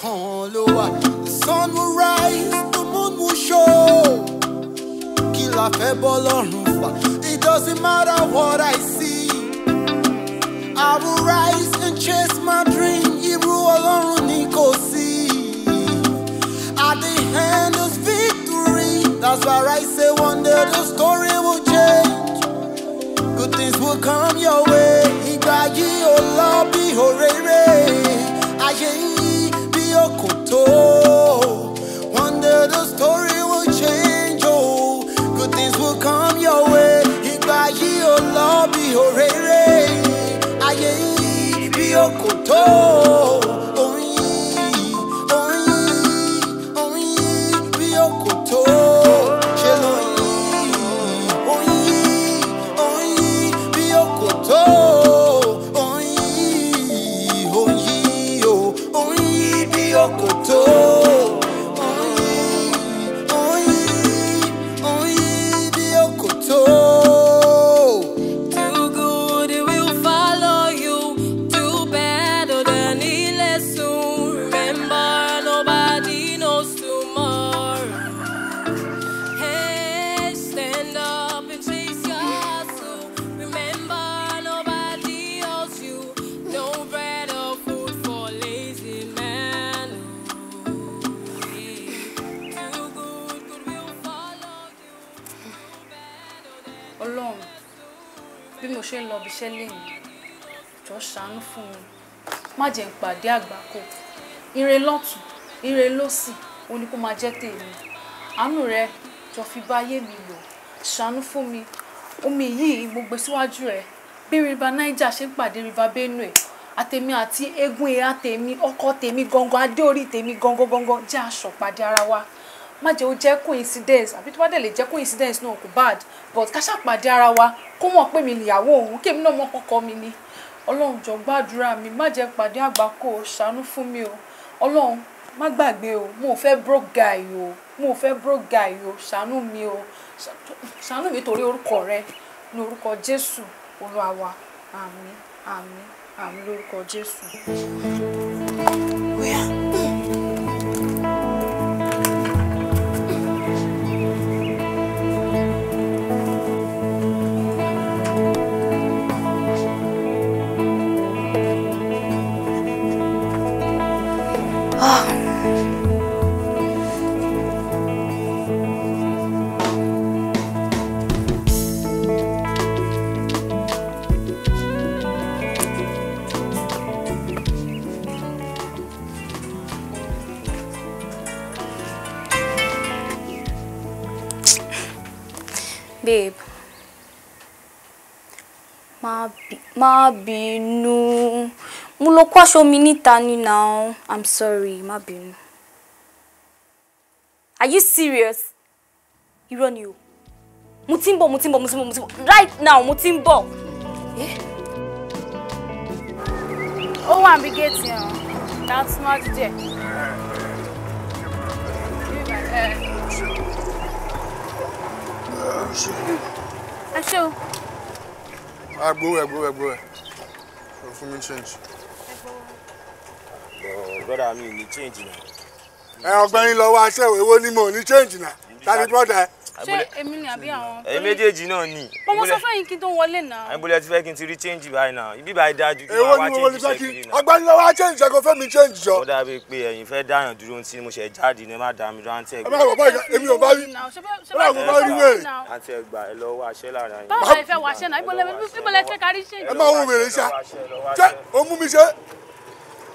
kan ló wà. The sun will rise, the moon will show. Kí la fẹ́ bọ́ lọ́rùn fà? It doesn't matter what I see. I will rise and chase my dream. Irú Ọlọ́run ni kò sí. At the end is victory. That's why I say one day the story will change. Good things will come your way. Ìgbà yìí ò lọ bí òréré. Ayé yìí bí òkòtó. One day the story will change. Oh, good things will come your way. Ìgbà yìí ò lọ bí òréré. Ayé yìí bí òkòtó. Oyin, oyin, oyin bí òkòtó. Ṣé lóyin? Oyin, oyin bí òkòtó. Oyin, oyin, oh, oyin bí òkòtó. Oyin, oyin, oyin bí òkòtó. Do good, it will follow you. Do better than it soon. Remember, nobody knows tomorrow. Hey, stand up and chase your hustle. Remember, nobody owes you. No bread or food for lazy man. Yeah. Do good, good will follow you. Do better than Ọlọ́run, bí mo ṣe ń lọ ibiṣẹ́ lénìí, jọ̀ọ́ ṣàánú fún mi, má jẹ́ n pàdé àgbákò. Ire lọ́tùn, ire lósì, òun ni kó máa jẹ́ tèmi. Àánú rẹ jọ̀ọ́ fi bá ayé mi lò, ṣàánú fún mi. Omi yìí mo gbé síwájú rẹ, bí River Niger ṣe ń pàdé River Benue, àtèmi àti eégún ìhà tèmi, ọkọ tèmi gangan, adé orí tèmi gangan gangan, jẹ́ aṣọ pàdé ara wa. Má jẹ́ ó jẹ́ coincidence, àbí tó bá dẹ̀ lè jẹ́ coincidence náà kò bad, but ká ṣàpàdé ara wa, kó mọ̀ pé mi nìyàwó òun, kémi náà mọ̀ kọ́kọ́ mi ni. Ọlọ́run jọ̀ọ́ gbàdúrà mi, má jẹ́ pàdé àgbákò, ṣàánú fún mi o. Ọlọ́run má gbàgbé o, mo ò fẹ́ broke guy o, mo ò fẹ́ broke guy o, ṣàánú mi o, ṣàánú mi torí orúkọ rẹ, ní orúkọ Jésù Olúwa wa. Àmín, àmín, àmín lórúkọ Jésù. Babe, má bínú. Mo lọ kó aṣọ mi níta ni now. I'm sorry, má bínú. Are you serious? Irọ́ ni o. Mo ti ń bọ̀, mo ti ń bọ̀, mo ti ń bọ̀, mo ti ń bọ̀. Right now, mo ti ń bọ̀. Ó wà níbi géètì yẹn o, that's not there. Ẹ ṣé o. Agbowó ẹ, gbowó ẹ, gbowó ẹ. Ó fún mi change. Brother mi ní change náà. Ẹ ọ̀gbẹ́ni lọ wá aṣẹ́wó, èwo ni mo ní change náà? Tani brother ẹ? Ṣé èmi ni àbí àwọn? Ẹ̀yin méjèèjì náà ni. Mo sọ fún yín kí n tó wọlé náà. Àìbólẹ̀ ti fẹ́ kí n ti rí change báyìí náà. Ibi báyìí dájú kí n Èwo máa ni wá mo ní change fẹ́ iṣẹ́ kí kiri náà. ọ̀gbẹ́ni lọ wá change ṣe kó fẹ́ mi change jọ. Ó dàbí pé ẹ̀yin fẹ́ dáyàn dúró tí mo ṣe jáde ní ẹ má dá mi dúró àǹtí Ẹ ẹ̀gbà. má wọ̀ báyìí, èmi ò bá rí. Ó dà mo bá rí wèrè. Àǹtí ẹ̀gbà ẹ lọ wá aṣẹ́ lára yín. Báwo la fẹ́ wá aṣẹ́ náà? Ibo lẹ fẹ́ kárí change? Ẹ máa wo wèrè ṣá. Ṣé o mú mi ṣe?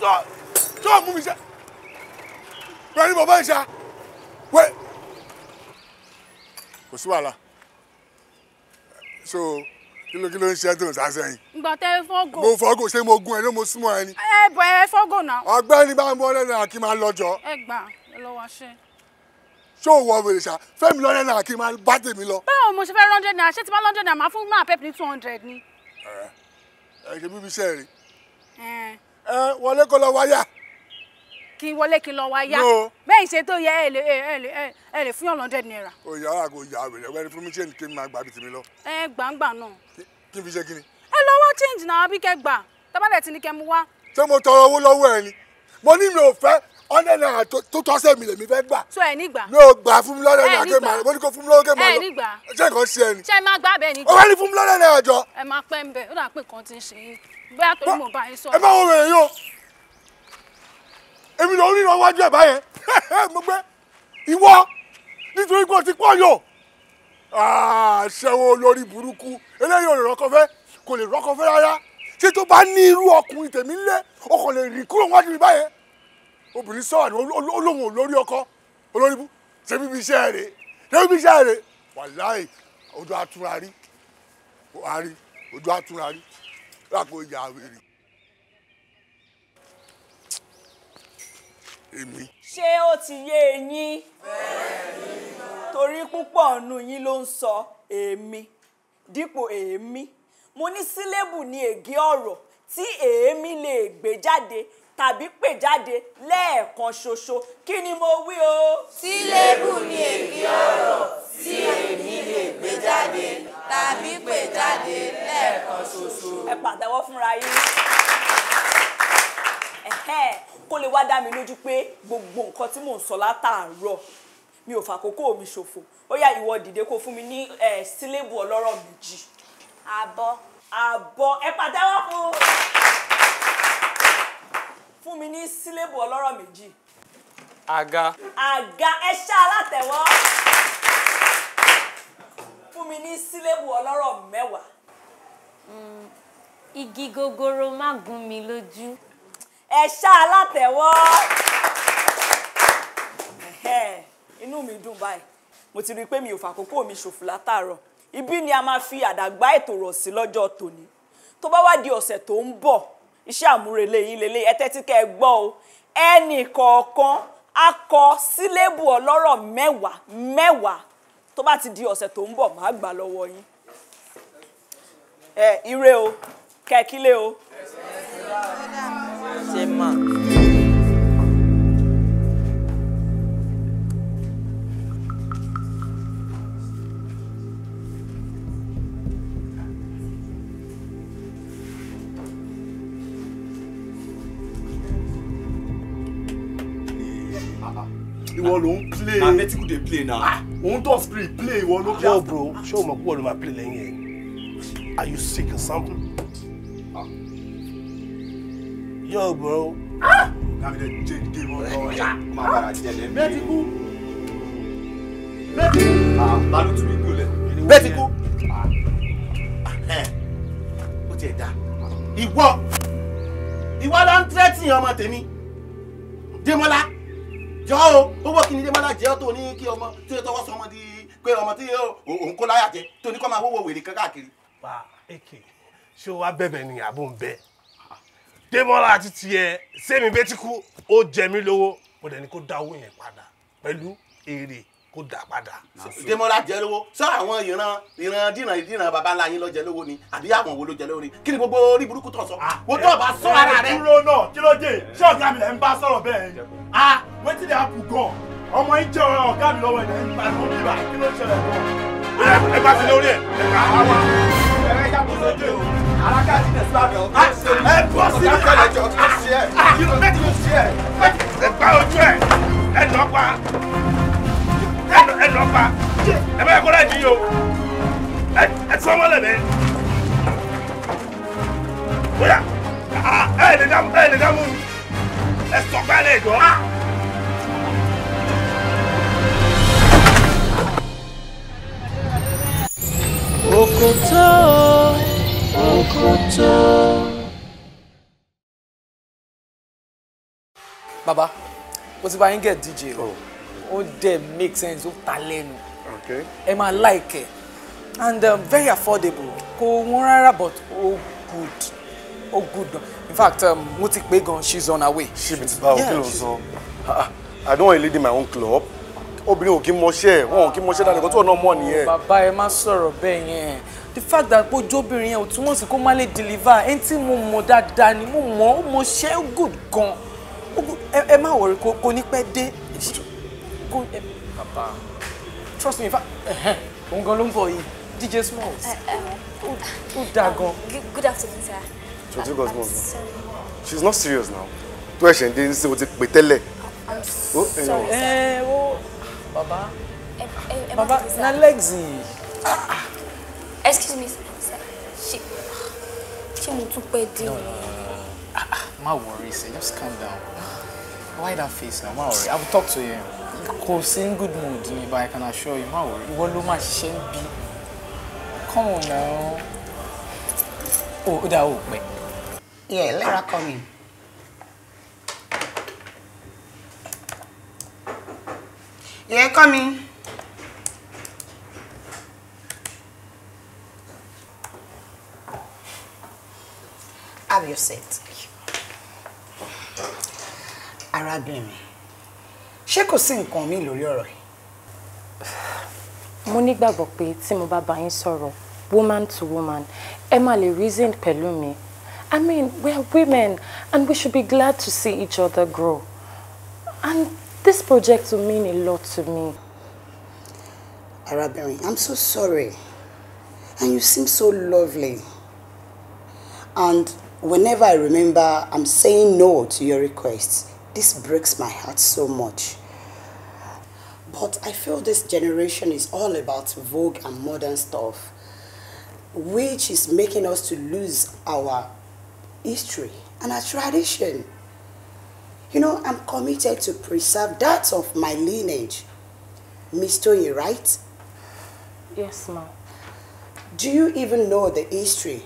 Ṣé o mú mi ṣe? Rẹ̀ ni bàbá ìṣá. Wait. Kò sí wàhálà. So kí ló ń ṣe tó ń sá sẹ́yìn? Ìgbà tẹ fọ́gò. Mo fọ́gò, ṣé mo gún ẹ ló mo súnmọ́ ẹ ni? Ẹ bọ̀ ẹ fọ́gò náà. Ọ̀gbẹ́ni bá ń bọ́ lẹ́nu àkí máa lọ́jọ́. Ẹ gbà ẹ lọ wá ṣe. Ṣé o wọ wèrè ṣá? Fẹ́mi lọ́rẹ́ náà kí n máa bá tèmi lọ. Báwo mo ṣe fẹ́ 100 naira? Ṣé tí bá 100 naira máa fún máa pep ní 200 ni? Ẹ ṣe bíbí iṣẹ́ rẹ̀. Ẹ wọlé kó lọ wáyà. Kí n wọlé kí n lọ wáyà. Bẹ́ẹ̀ ṣe tó yẹ ẹ lè fún yàn 100 naira. Ó yà á kò yà wèrè ọ̀gbẹ́ni fún mi change kí n máa gbà bí tèmi lọ. Ẹ gbàǹgbà náà. Kí n fi ṣe kí ni? Ẹ lọ wá change náà bí kẹ́ gbà. Tábàlẹ̀ tí ni kẹ́ mú wá. Ṣé mo tọrọ owó lọ́wọ́ ẹ ni? Mo ní mi ò fẹ́ 100 naira tó tọ́sẹ̀ mi lèmi fẹ́ gbà. So ẹ ní gbà. Mi ò gbà, fún mi lọ́dẹ̀ náírà kí n máa lọ. Mo ní kó fún mi lọ́wọ́ kí n máa lọ. Ẹ ní gbà. Ṣé nǹkan ṣe ẹ ni? Ṣé ẹ máa gbà bẹ́ẹ̀ ni? Ó wá ní fún mi lọ́dẹ̀ náírà jọ. Ẹ máa pẹ́ ń bẹ̀, ó dà pé nǹkan ti ń ṣe yín. Bóyá torí mo bá yín sọ̀rọ̀. Ẹ má wo wèrè yín o. Èmi ló ń ríran wájú ẹ̀ báyẹn. Mo gbé ìwọ nítorí pé o ti pọ̀ yò. Àṣẹwó olórí burúkú eléyìí ò lè rọ́kọ fẹ́, kò lè rọ́kọ fẹ́ rárá. Ṣé tó bá ní irú ọkùnrin tèmi ńlẹ̀, o kò lè rìn kúrò wájú mi báyẹn. Obìnrin sọ̀rọ̀ ni olóhùn olórí ọkọ olórí bú. Ṣé bíbi iṣẹ́ rẹ̀? Ṣé bíbi iṣẹ́ rẹ̀? Wàláì ojú àtúnra rí. Wàá ojú àtúnra rí. Lápò ìyá wèrè. Èmi. Ṣé ó ti yé eyín? Torí púpọ̀ nù yín ló ń sọ èmi dípò èémí. Mo ní sílébù ní ègé ọ̀rọ̀ tí èémí lè gbé jáde tàbí pè jáde lẹ́ẹ̀kan ṣoṣo. Kí ni mo wí o? Sílébù ní ègé ọ̀rọ̀ tí èémí lè gbé jáde tàbí pè jáde lẹ́ẹ̀kan ṣoṣo. Ẹ pàtẹ́wọ́ fúnra yín. Kó lè wá dá mi lójú pé gbogbo nǹkan tí mò ń sọ látàárọ̀ mi ò fàkókò mi ṣòfò. Ó yá, ìwọ dìde kó fún mi ní sílébù ọlọ́rọ̀ méjì. Àbọ̀. Àbọ̀. Ẹ pàtẹ́wọ́ fún. Fún mi ní sílébù ọlọ́rọ̀ méjì. Àga. Àga. Ẹ ṣá alátẹ̀wọ́. Fún mi ní sílébù ọlọ́rọ̀ mẹ́wàá. Igi gogoro má gún mi lójú. Ẹ ṣá alátẹ̀wọ́. Inú mi dùn báyìí. Mo ti rí i pé mi ò fàkókò mi ṣòfò látàárọ̀. Ibi ni a máa fi àdàgbà ètò rọ̀ sí lọ́jọ́ tòní. Tó bá wá di ọ̀sẹ̀ tó ń bọ̀, iṣẹ́ àmúrelé yín lélẹ̀, ẹ tẹ́tí kẹ́ ẹ gbọ́ o. Ẹnì kọ̀ọ̀kan á kọ sílébù ọlọ́rọ̀ mẹ́wàá mẹ́wàá. Tó bá ti di ọ̀sẹ̀ tó ń bọ̀, màá gbà lọ́wọ́ yín. Ẹ ire o, kẹ́kílé o. Ṣé máa. Ìwọ ló ń play. Na Betiku dey play now. Òun tó spirit play, ìwọ ló play. Yo bro, ṣé o mọ̀ pé wọ́n ló máa play lẹ́yìn ẹ̀? Are you sick or something? Yo bro. Now we dey change game on top. Máa bára jẹ lẹ́nu. Betiku. Betiku. Balu tún mi gólẹ̀. Betiku. Ó tiẹ̀ dá. Ìwọ. Ìwọ ló ń tẹ́tì ọmọ tèmi. Démọ́lá. Jọ o, owó kí ni Démọ́lá jẹ́ tó ní kí ọmọ tí ó tọwọ́ sọmọ di pé ọmọ tí òun kó láyà jẹ tó ní kó máa wọ́wọ́ wèrè kan káàkiri. Wà èké ṣé o wá bẹ̀bẹ̀ ni àbò ń bẹ? Démọ́lá àti tiẹ̀ sẹ́mi Betiku ó jẹ mí lówó, mo dẹ̀ ní kó dá owó yẹn padà pẹ̀lú èrè kó dá padà. Démọ́lá jẹ lówó, sọ àwọn ìran ìran dìran ìdìran baba ńlá yín ló jẹ lówó ni àbí àwọn wo ló jẹ lówó ni? Kí ni gbogbo orí burúkú tó sọ? Wo tó bá sọ ara rẹ. Dúró náà, kí ló dé? Ṣé ọ̀gá mi lẹ̀ ń bá sọ̀rọ̀ bẹ́ẹ̀ ni? Ah, wetin dey happen gan? Ọmọ yín jẹ́ ọ̀rọ̀ ọ̀gá mi lọ́wọ́ ẹ̀ ń pariwo bíbá, kí ló ṣẹlẹ̀ gan? Ẹ bá ti lórí ẹ̀, ẹ ká wá. Ẹ yá kó lóde o. Alákàtí tẹ̀síwájú ọ̀gá. Ẹ bọ́ sí Ọ̀gá kẹlẹ̀ jọ kí ló ṣe ẹ̀? Kí ló ṣe ẹ̀? Ẹ gbá ojú ẹ̀, ẹ nà pa. Ẹ nà pa. Ẹ bá yẹ kó láì ní o. Ẹ tí wọ́n mọ́lẹ̀ mẹ́. Bóyá ẹ lè dá mú mi. Ẹ sọ gbálẹ̀ jọ. Òkòtó, òkòtó. Baba, mo ti bá yín get DJ o. Ó dẹ̀ make sense, ó ta lẹ́nu. Ẹ máa like ẹ̀ and very affordable. Kò wọ́n rárá but ó good. Ó good gan. In fact, mo ti pè gan, she's on her way. Ṣé ibi tí báwo kí ló ń sọ? I don't want a lady in my own club. Obìnrin ò kí mọṣẹ́, wọn ò kí mọṣẹ́ dáadáa, nǹkan tí wọn náà mọ̀ nìyẹn. Bàbá ẹ má sọ̀rọ̀ bẹ́ẹ̀ yẹn. The fact that pé ojóbìnrin yẹn ò túmọ̀ sí kó má lè deliver. Ẹni tí mo mọ̀ dáadáa ni mo mọ̀, ó mọṣẹ́ ó good gan. Ẹ má worry, kò ní pẹ́ dé. Bàbá, trust me, in fact, òun gan ló ń bọ̀ yìí, DJ Smalls. Ó dáa gan. Good afternoon, sir. She's not serious now. Tó ẹ̀ṣẹ̀ ń dé ní sí o ti pè tẹ́lẹ̀. I'm sorry, sir. Eh, oh, Baba. Ẹ má Baba, bínú, sir. na Lexi. Excuse me, sir. Ṣé mo tún pẹ́ dé? No, no, no, no. Ah, ah, má worry, sir. Just calm down. Why that face now? Má worry. I will talk to him. Kò sí in good mood ni, but I can assure you, má worry. Ìwọ ló máa ṣiṣẹ́ ń bí. Come on now. Oh, ó dáa, ó pẹ́. Yeah, let her come in. Yeah, come in. Have your seat. Arábìnrin, ṣé kò sí nǹkan mi lórí ọ̀rọ̀ yìí? Mo nígbàgbọ́ pé tí mo bá bá yín sọ̀rọ̀ woman to woman, ẹ máa lè reason pẹ̀lú mi. I mean, we are women and we should be glad to see each other grow. And this project will mean a lot to me. Arábìnrin, I'm so sorry. And you seem so lovely. And whenever I remember I'm saying no to your requests, this breaks my heart so much. But I feel this generation is all about vogue and modern stuff, which is making us to lose our history and our tradition. You know, I'm committed to preserve that of my lineage. Miss Toyin, right? Yes, ma'am. Do you even know the history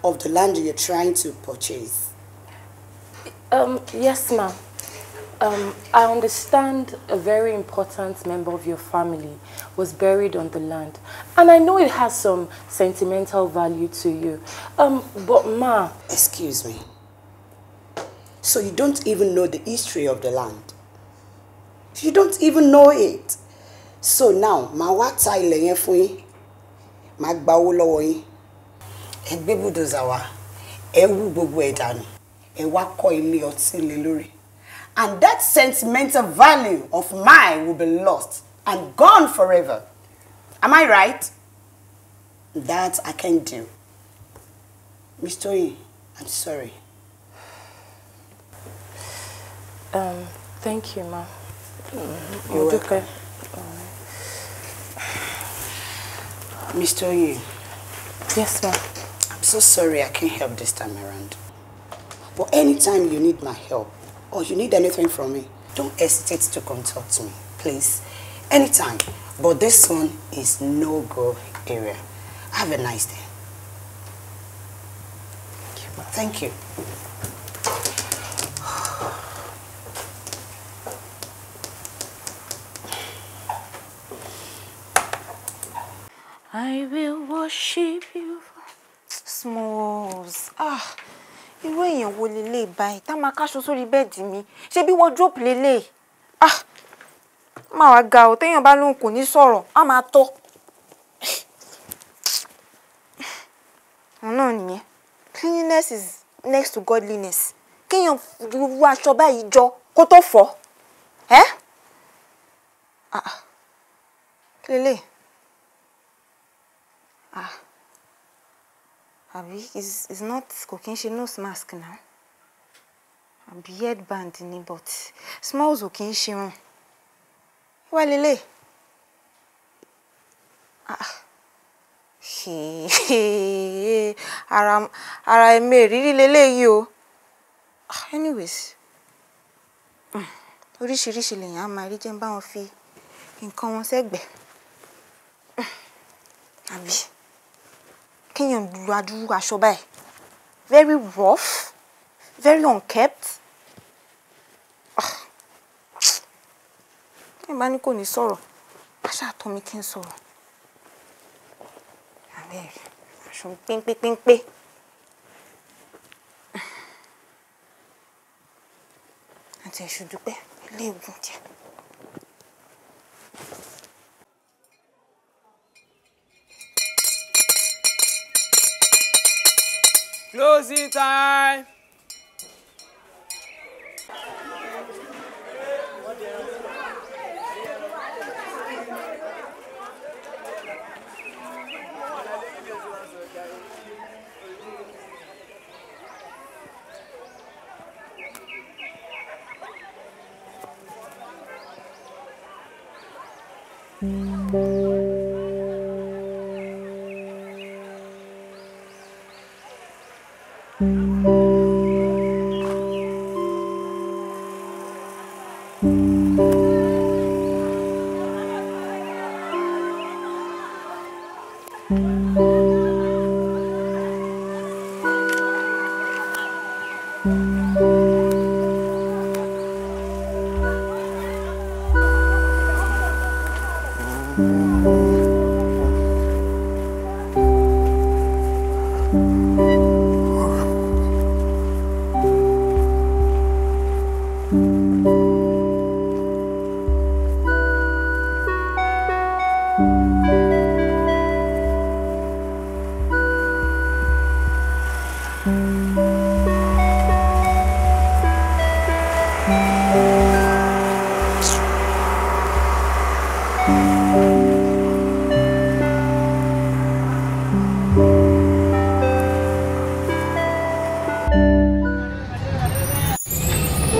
of the land you're trying to purchase? Yes, ma'am. I understand a very important member of your family was buried on the land. And I know it has some sentimental value to you. But ma... Excuse me. So you don't even know the history of the land? You don't even know it. So now, màá wá ta ilẹ̀ yẹn fún yín. Màá gba owó lọ́wọ́ yín. Ẹ gbé bulldozer wá. Ẹ wú gbogbo ẹ̀ dànù. Ẹ wá kọ́ ilé ọtí lé lórí. And that sentimental value of mine will be lost and gone forever. Am I right? That I can do. Miss Toyin, I'm sorry. Thank you, ma. You're welcome. Miss Toyin. Yes, ma'am. I'm so sorry I can't help this time around. But anytime you need my help or you need anything from me, don't hesitate to contact me, please. Anytime. But this one is no-go area. Have a nice day. Thank you, ma'am. Thank you. I will worship you. Smalls. Ah, irú èèyàn wo leléyìí báyìí tá máa káṣọ sórí bẹ́ẹ̀dì mi, ṣé bí wardrobe leléyìí? Ah, má wàá ga o, téèyàn bá lóun kò ní sọ̀rọ̀, á máa tọ́. Òun náà nìyẹn. Cleanliness is next to godliness. Kéèyàn ru aṣọ báyìí jọ kó tó fọ̀. Ẹ́? Ah, kí leléyìí? Ah, àbí is not kò kí n ṣe nose mask now. Àbí headband ni, but Smalls ò kí n ṣe wọn. Wá lélẹ̀. Ah, ara ẹ̀mí ìrírí leléyìí o. Anyways, oríṣiríṣi lèèyàn á máa rí, jẹ́ ń bá wọn fi nǹkan wọn sẹ́gbẹ̀ẹ́. Àbí kéèyàn lu adúrú aṣọ báyìí, very rough, very unkept. Ẹ bá ní kò ní sọ̀rọ̀, aṣọ àtọ́ mi kí n sọ̀rọ̀. Àbẹ́ aṣọ péńpéńpé. Àti ẹ̀ṣù dúpẹ́ ilé ìgùn jẹ. Closing time.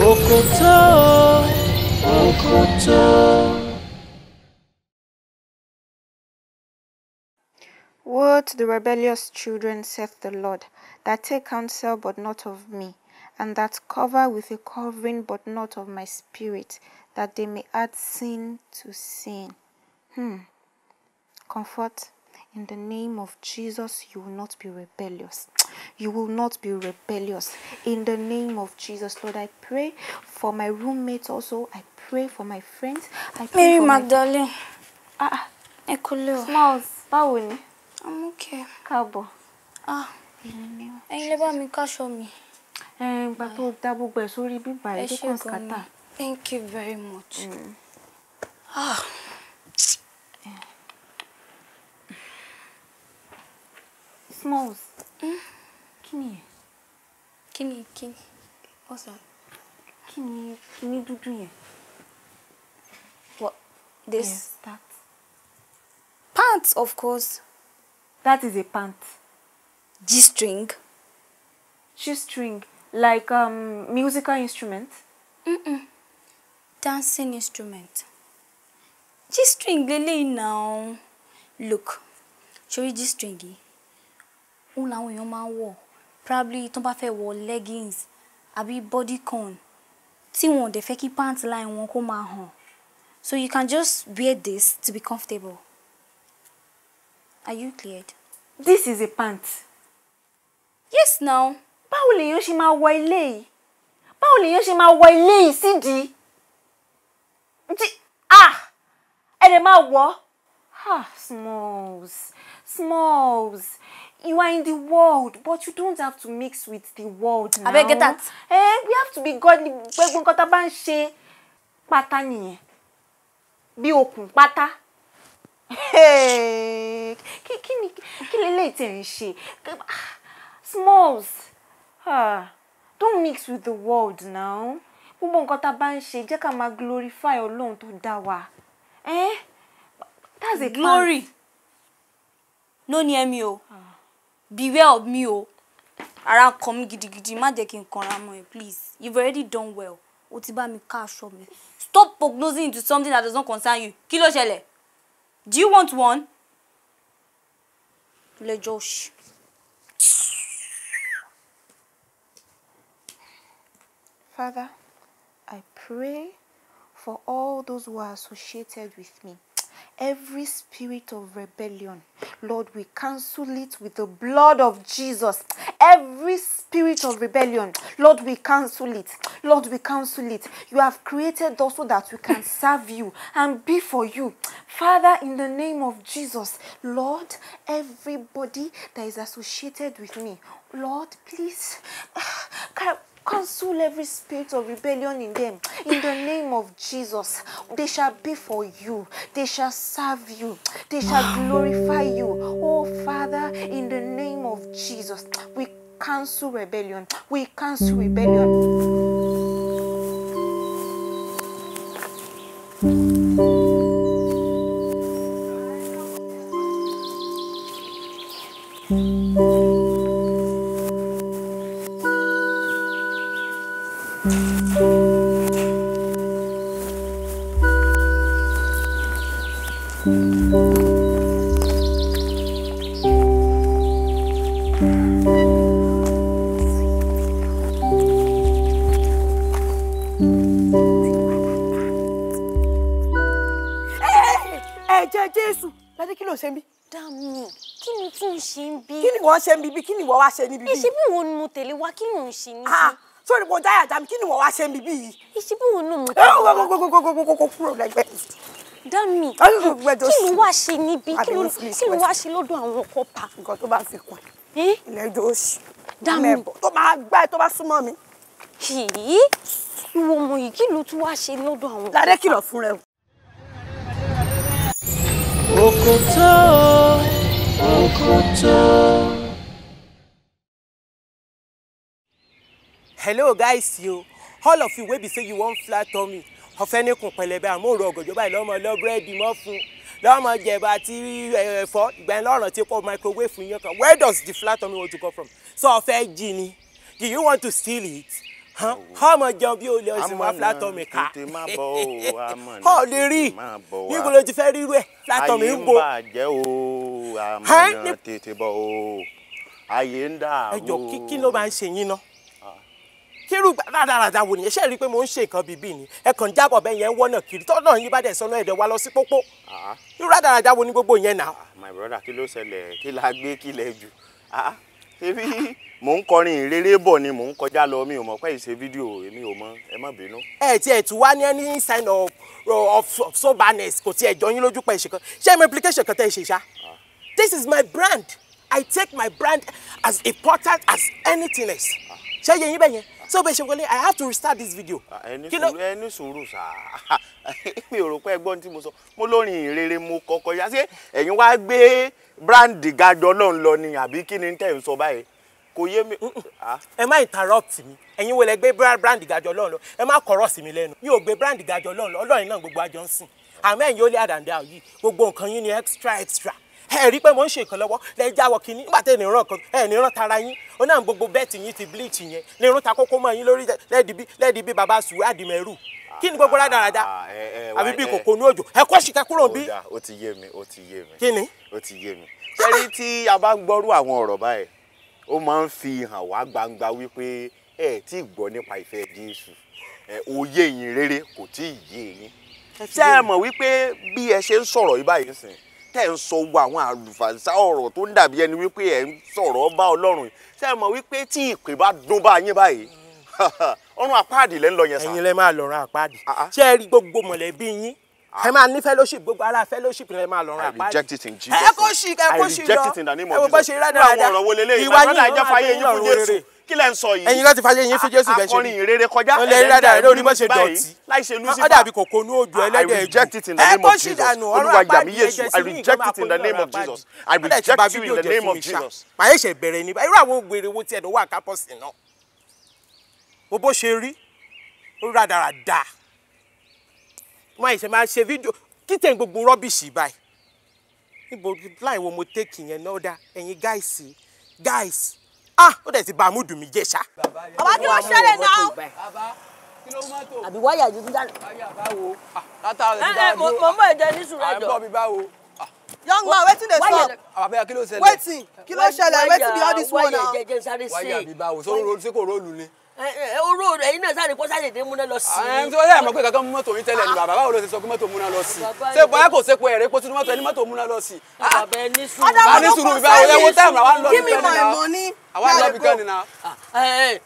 Òkòtó, òkòtó. Woe to the rebellious children, saith the Lord, that take counsel but not of me, and that cover with a covering but not of my spirit, that they may add sin to sin. Comfort, in the name of Jesus, you will not be rebellious. You will not be rebellious. In the name of Jesus, Lord, I pray for my roommates also. I pray for my friends. I pray Mary for Magdalene. Ah, ẹ kúlẹ̀ o. Smalls, báwo ni? I'm okay. Káàbọ̀. Ah, ẹ̀yin lè bá mi káṣọ mi. Ìgbà tó dá gbogbo ẹ̀ sórí bíbá Ẹ ẹ̀ tó ṣé kàn gan ni. scatter. Thank you very much. Ah. Smalls. Kí ni yẹn? Kí ni kí ni? What's that? Kí ni kíní dúdú yẹn? What? This? Yes, that. Pants, of course. That is a pant. G-string. G-string, like musical instrument? Mm-mm. Dancing instrument. G-string lélẹ́yìí now. Look, ṣorí G-string yìí, òun làwọn èèyàn máa ń wọ̀. Probably tó bá fẹ́ wọ leggings àbí bodycon tí wọn ò dẹ̀ fẹ́ kí pant line wọn kó máa hàn. So you can just wear this to be comfortable. Are you cleared? This is a pant. Yes, now. Báwo lèèyàn ṣe máa wọ ilé yìí? Báwo lèèyàn ṣe máa wọ ilé yìí sídìí? Ah! Ẹ lè máa wọ̀. Ah, Smalls, Smalls, you are in the world, but you don't have to mix with the world now. Abeg, get that. Eh, we have to be godly. Gbogbo nǹkan tá a bá ń ṣe pátá nìyẹn. Bí okùn pátá. Hey, kí ni kí leléyìí tí ẹ̀ ń ṣe? Smalls, ah, don't mix with the world now. Gbogbo nǹkan tá a bá ń ṣe jẹ́ ká máa glorify Ọlọ́run tó dá wa. Eh? That's a Glory. pant. No near me o. Beware of me o. Ara ń kan mí gidigidi, má jẹ́ kí n kanra mọ́ ẹ, please. You've already done well. O ti bá mi ká aṣọ mi. Stop prognosing into something that does not concern you. Kí ló ṣẹlẹ̀? Do you want one? Lẹ́jọ́ òṣì. Father, I pray for all those who are associated with me. Every spirit of rebellion, Lord, we cancel it with the blood of Jesus. Every spirit of rebellion, Lord, we cancel it. Lord, we cancel it. You have created us so that we can serve you and be for you. Father, in the name of Jesus, Lord, everybody that is associated with me, Lord, please, cancel every spirit of rebellion in them. In the name of Jesus, they shall be for you. They shall serve you. They shall glorify you. Oh, Father, in the name of Jesus, we cancel rebellion. We cancel rebellion. Ẹ̀jẹ̀ Jésù, Ládé, kí ló ṣe ń bí? Dami, kí ni tún ṣe ń bí? Kí ni wọ́n ṣe ń bíbí? Kí ni wọ́n wá ṣe níbí? Ìṣe bí wo ni mo tẹ̀lé wá, kí ló ń ṣe níbí? Sórí mo jáyà já mi, kí ni wọ́n wá ṣe ń bíbí yìí? Ìṣe bí wo ni mo tẹ̀lé wá? Kókókókókókó kúrò lẹ́gbẹ̀ẹ́. Dami, kí ló wá ṣe níbí? Kí ló wá ṣe lọ́dọ̀ àwọn kọ́pà? Nǹkan tó bá fi kún ẹ. Ilẹ̀ ẹjọ́ òṣì. Dami. Tó máa gbá ẹ tó bá súnmọ́ mi. Ìwọ ọmọ yìí, kí ló tún wá ṣe lọ́dọ̀ àwọn kọ́pà? Ládé, kìlọ̀ fún rẹ o. Òkòtó, òkòtó. Hello guys, yo. All of you wey be say you wan flat tummy. Ọ̀fẹ́ ní kùn pẹlẹbẹ àmóòrò ọ̀gànjọ́ báyìí lọ́mọ lọ búrẹ́dì mọ́ fún lọ́mọ jẹ̀bà àti ẹ̀fọ́ ìgbà yẹn lọ́rọ̀ tí kò microwave yẹn kan. Where does the flat tummy want to come from? So ọ̀fẹ́ jí ni. Do you want to steal it? Ọmọ jẹun bí olè ọsìn wá flat tummy ká. Ọ lè rí níbo ló ti fẹ́ rírú ẹ̀ flat tummy ń bo. Ayé ń bàjẹ́ o, àmọ̀nà tètè bọ̀ o, ayé ń dàrú. Ẹ jọ kí ló máa ń ṣe yín ná? Kírú rádaràda wò nìyẹn? Ṣe rí i pé mò ń ṣe nǹkan bíbí ni ẹ kàn jábọ̀ bẹ́ẹ̀ yẹn ń wọ́nà kiri tọ́nà yín bá dẹ̀ sọ́nà ẹ̀dẹ̀ wa lọ sí pópó. Irú rádaràda wo ni gbogbo yẹn náà. My brother, kí ló ṣẹlẹ̀? Kí la gbé kí lẹ jù? Ṣebí mò ń kọrin ìrere bọ̀ ni mò ń kọjá lọ, mi ò mọ̀ pé ìṣe fídíò, èmi ò mọ̀, ẹ má bínú. Ẹ ti ẹ̀ tún wá ní any sign of soberness, kò tiẹ̀ jọ yín lójú pẹ̀ ṣe kan. Ṣé mo implication kan tẹ́ ẹ ṣe ṣá? This is my brand. I take my brand as important as anything else. Ṣé yẹ yín bẹ́ẹ̀ yẹn? So bẹ́ẹ̀ ṣe wọlé, I have to restart this video. Ẹ ní sùúrù sáà, mi ò rò pé ẹgbọ́n tí mo sọ, mo lórin ìrere mo kọ́kọ́ yá. Ṣé ẹ̀yin wá gbé brand gajọ náà lọ ni àbí kí ni tẹ̀ ń sọ báyìí? Kò yé mi. Ẹ má interrupt mi. Ẹ̀yin wo lẹ gbé brand gajọ lọ́n lọ? Ẹ má kọ̀rọ̀ sí mi lẹ́nu. Mi ò gbé brand gajọ lọ́n lọ, Ọlọ́run náà gbogbo àjọ ń sìn. Àmọ́ ẹ̀yin ó lé àdàndà yìí, gbogbo nǹkan yín ni extra extra. Ẹ rí pé mo ń ṣe nǹkan lọ́wọ́ lẹ jáwọ́ kínní nígbà tẹ́ ní ràn kan ẹ ní ràn tara yín ó náà gbogbo bẹ́ẹ̀tì yín ti bleach yẹn ní irun ta kókó mọ́ yín lórí lẹ́ẹ̀dì bí baba sùúrù àdìmẹ́rù. Kí ni gbogbo rádaràda àbí bí kòkó ní òjò ẹ kọ́ ṣìkẹ́ kúrò bí. Ó ti yé mi, ó ti yé mi. Kí ni? Ó ti yé mi. Ṣẹ́rí tí a bá ń gbọ́rú àwọn ọ̀rọ̀ báyìí, ó máa ń fi hàn wá gbangba wípé ẹ tí ì gbọ́ nípa ìfẹ́ Jésù, òye yín rere kò tí ì yé yín. Ṣé ẹ mọ̀ wípé bí ẹ ṣe ń sọ̀rọ̀ yìí báyìí sìn, tẹ́ ń sọ gbogbo àwọn àlùfàǹsá ọ̀rọ̀ tó ń dàbí ẹni wípé ẹ̀ ń sọ̀rọ̀ bá Ọlọ́run, ṣé ẹ mọ̀ wípé tí ìpè bá dún bá yín báyìí, ọ̀run àpáàdì lẹ́ ń lọ yẹn sá. Ẹ̀yin lẹ máa lọ́run àpáàdì. Ṣé ẹ rí gbogbo mọ̀lẹ́bí yín ẹ máa ní fellowship, gbogbo ara fellowship lẹ máa lọ́run àpáàdì. I reject it in Jesus. Ẹ kó ṣì ẹ kó ṣì lọ. I reject it in the name of ẹ wo bó Jesus. ṣe rádaràda. Àwọn ọ̀rọ̀ wo leléyìí? Ìwà Bàbá yín jẹ́ fàyè yín fún Jésù. Kí lẹ ń sọ yìí? Ẹ̀yin láti fàyè yín fún Jésù bẹ́ẹ̀ ṣe Akọrin ìrere kọjá. Ó lè rí rádaràda lórí bó ṣe dọ̀tí. Láì ṣe Lucifer. Ó dàbí kòkó ní òjò ẹlẹ́dẹ̀ I reject it in the name of Jesus. Olúwa yà mí Jésù. I reject it in the name of Jesus. I reject you in the name of Jesus. Màá ṣe bẹ̀rẹ̀ ní irú àwọn wèrè wo tiẹ̀ ló wà kápọ́sì náà. Bó ṣe rí, ó rádaràda. Wọ́n àìṣe máa ṣe fídíò kí tẹ̀ ń gbogbo rọ́bìṣì báyìí. Níbo láì wo mo tẹ́kì yẹn náà dá ẹ̀yin gáìsì guys ah ó dẹ̀ ti ba àmúdù mi jẹ́ ṣá. Bàbá, kí ló ṣẹlẹ̀ náà? Àbí wáyà yìí tún dáná. Ẹ mo mọ ẹ̀jẹ̀ ní sùúrù À ń ẹjọ́. bọ̀ bí báwo. Young man, wetin dey Wáyà sup? Àbáyá kí ló ṣẹlẹ̀? Wetin? Kí ló ṣẹlẹ̀? Wetin be all this one now? Wáyà jẹjẹ sáré sí. Wáyà bí báwo, ṣé kò róòlù ni? Oró ẹ̀yin náà sáré kó sáré dé múná lọ sí. Ẹ tí wọ́n yà mọ̀ pé kankan mú mọ́tò yín tẹ́lẹ̀ ni bàbá, báwo ló ṣe sọ pé mọ́tò múná lọ sí? Ṣé bóyá kò sépo ẹ̀rẹ́ pé sínú mọ́tò ẹni mọ́tò múná lọ sí? Bàbá ẹ ní sùúrù. Bá ní sùúrù bí báwo, ẹ wo táìmù àwa ń lọ Give bí me kan my ni náà. money. Àwa ń lọ bí kan ni náà.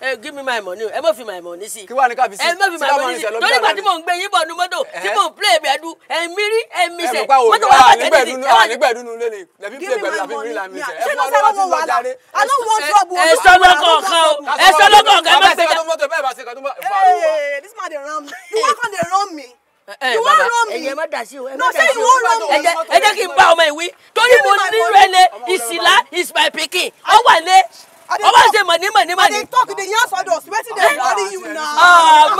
Ẹ give me my money, ẹ má fi my money sí. Kí wàá ní ká fi sí? Ẹ má fi Sí my ká máa money rìn sí. sẹ̀ lọ bí Torí ká ìgbà lọ tí mò ń gbé yín bọ̀ nu mọ́tò tí mò ń play gbẹ̀du, ẹ̀mí rí ẹ̀mí Ẹ sẹ̀. mọ̀ pé àwọn Mọ́tò wà bàjẹ́ títì. ànígbẹ̀dúnú lé ni lẹ́bí Give play me gbẹ̀du my àbí rí money. làmì sẹ̀. Ẹ Ṣé fún ló wa sáré lọ́wọ́ tí wọn ń lọ wàhálà? jáde. I no want trouble. Ẹ sọ lọ́kọ̀ọ̀kan o, ẹ sọ lọ́kọ̀ọ̀kan, ẹ má Bàbá gbé ṣe ká tó mọ́tò bẹ́ẹ̀ bá ṣe ká tó mọ́tò. Hey, this man dey ram me. You wan come dey ram me? Ẹ You wan bàbá, run me? ẹ̀yin ẹ má dà sí o, ẹ má No, dà say sí you o. wan run me. Ẹ jẹ́ kí n bá ọmọ ìwí torí Give mo me my ní money. rẹ̀lẹ̀ ìsìlá is my pikin. Ó wà lé, ó wà ṣe mọ̀ní mọ̀ní I mọ̀ní. dey talk, dey yarn for us. Wetin dey worry you now? Ah,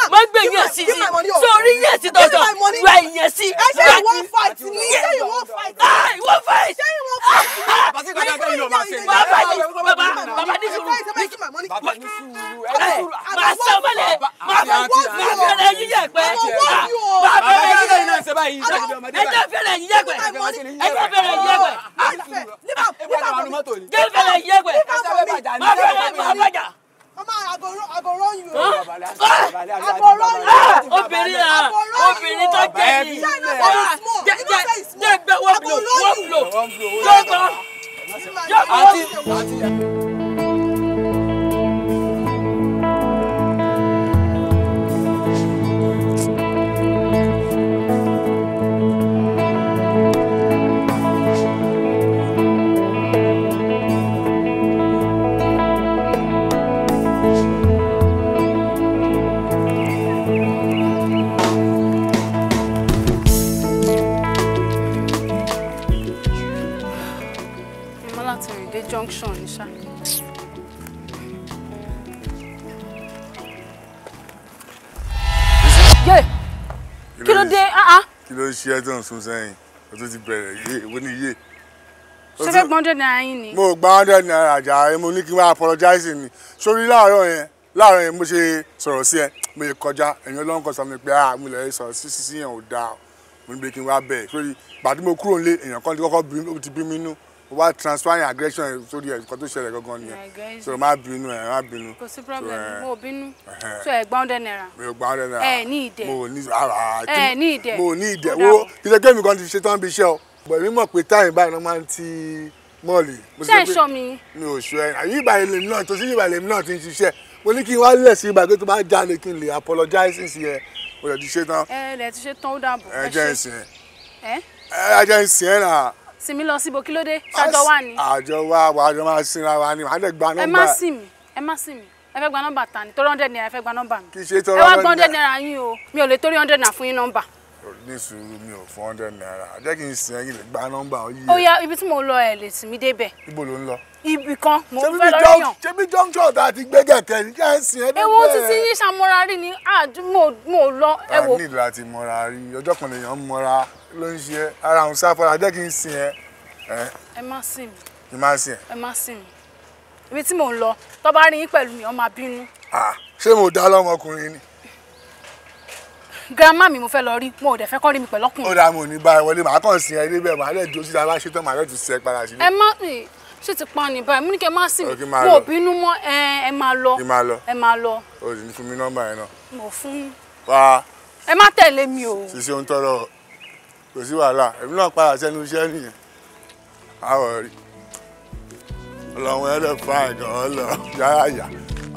má gbé yẹn sí Give sí my money o. sórí yẹn sí Give me tọ̀tọ̀ my money. gba ìyẹn sí. Ẹ ṣé you wan fight me? Ṣé you wan fight me? Ah, you wan fight? Ṣé you wan fight me? Bàbá ní bàbá bàbá ní sùúrù. Bàbá ní sùúrù. Màá sọ mọ́lẹ̀ màá fẹ́rẹ̀ yíyẹ pẹ́. Màá fẹ́rẹ̀ yíyẹ. Ẹ jẹ́ fẹ́rẹ̀ fẹ́rẹ̀ yín yẹ̀gbẹ́. Ẹ jẹ́ fẹ́rẹ̀ yín yẹ̀gbẹ́. Jẹ́ fẹ́rẹ̀ yín yẹ̀gbẹ́. Má fẹ́rẹ̀ má bàjá. Mama, I go run you. I go run you. Obìnrin à obìnrin tó jẹ́ ní. Jẹ́ gbẹ́ wọ́n blow wọ́n blow. Jọ́gbọ́n. Jọ́gbọ́n. Junction ni ṣá. Yé! Kí ló dé? Kí ló ń ṣe ẹ́ tó ń sún sẹ́yìn? O tún ti bẹ̀rẹ̀ yé, èwo ni yé? Ṣé fẹ́ gba 100 naira yín ni? Mo gba 100 naira jàre, mo ní kí n máa apologize ni. Sórí láàárọ̀ yẹn mo ṣe sọ̀rọ̀ sí ẹ, mo lè kọjá, ẹ̀yin ọlọ́run kan sọ mi pé mo lè sọ̀rọ̀ sí yẹn ò dáa. Mo ní pé kí n wá bẹ̀. Sórí ìgbà tí mo kúrò nílé, èèyàn kan ti kọ́kọ́ ti bí mi nú. Wá transferring aggression sórí ẹ nǹkan tó ṣẹlẹ̀ gangan nìyẹn, so má bínú ẹ, má bínú. Kò sí problem, mo ò bínú. So ẹ gba 100 naira. Mi ò gba 100 naira. Ẹ ní ìdẹ. Mo ò ní ara. Ẹ ní ìdẹ. Mo ò ní ìdẹ. Wo kí ṣe kémi kan ti ṣe tán bí iṣẹ́ o. Bọ̀ èmi mọ̀ pé táyìn báyìí ló máa ń ti mọ́ọ̀lì. Ṣé ẹ ṣọ́ mi? Mi ò ṣọ́ ẹ. Àyè ìgbà ilé mi náà tó sí ìgbà ilé mi náà ti ń ṣiṣẹ́. Mo ní kí n wá lẹ̀ sí ìgbà pé tó bá jalè kí n lè apologize sí ẹ. Mo lè ti ṣe tán. Ẹ lè ti ṣe tán, ó dàbọ̀. Ẹ jẹ́ ìsìn ẹ. Ẹ jẹ́ ìsìn ẹ náà. Sinmi lọ síbo, kí ló dé? Ṣàjọ wà ní. Àjọ wa wà, àjọ máa sinra wa ni, màá dẹ̀ gba nọ́mbà. Ẹ má sìn mí, ẹ má sìn mí. Ẹ fẹ́ gba nọ́mbà ta ni? Torí 100 naira ẹ fẹ́ gba nọ́mbà mi. Kì í ṣe torí 100 naira. Ẹ wá gba 100 naira yín o, mi ò lè torí 100 naira fún yín nọ́mbà. Ní sùúrù, mi ò fún 100 naira. Jẹ́ kí n sìn ẹ́ kí n lè gba nọ́mbà ó yí. Ó yá, ibi tí mo lọ ẹ̀ lè sìn mí débẹ̀. Ibo ló ń lọ? Ibì kan, mo fẹ́ lọ ríyàn. Ṣé bí junction tá a ti gbé kẹ̀kẹ́ ni kí ẹ sìn ẹ́ débẹ̀? Ewo títí yín ṣàmọ́ra rí ni, mo lọ ẹ wò. A nílò láti mọ́ra rí, ọjọ́ kan lèèyàn ń mọ́ra ló ń ṣe ẹ́, ara òun sáfara, jẹ́ kí n sìn ẹ́. Ẹ má sìn mí. Kí n má sìn ẹ́. Ẹ má sìn mí. Ibi tí mò ń lọ, tó bá rí yín pẹ̀lú mi, ó máa bínú. Ṣé mo dá lọ́mọkùnrin ni? Grandma mi mo fẹ́ lọ rí, mo ò dẹ̀ fẹ́ kọ́ rí mi pẹ̀lú ọkùnrin. Ó dáa, mo ní bá ẹ wọlé, màá kàn sìn ẹ débẹ̀, màá lẹ̀ dúró síta, bá ṣe tán, màá lẹ̀ tún sìn ẹ padà sílé. Ẹ má ṣe ti pa ni báyìí, mo ní kí ẹ má sìn mí, mo ò bínú mọ́, ẹ máa lọ. Kí n máa lọ. Ẹ máa lọ. O sì ní fún mi nọ́mbà yẹn náà. Mo fún. Wá. Ẹ má tẹ̀lé mi o. Ṣiṣẹ́ ń tọrọ, kò sí wàhálà, èmi náà padà sẹ́nu iṣẹ́ nìyẹn. Àwọ̀ rí. Ọlọ́run ẹ lè fa ẹ̀gàn ọlọ yàrá yà.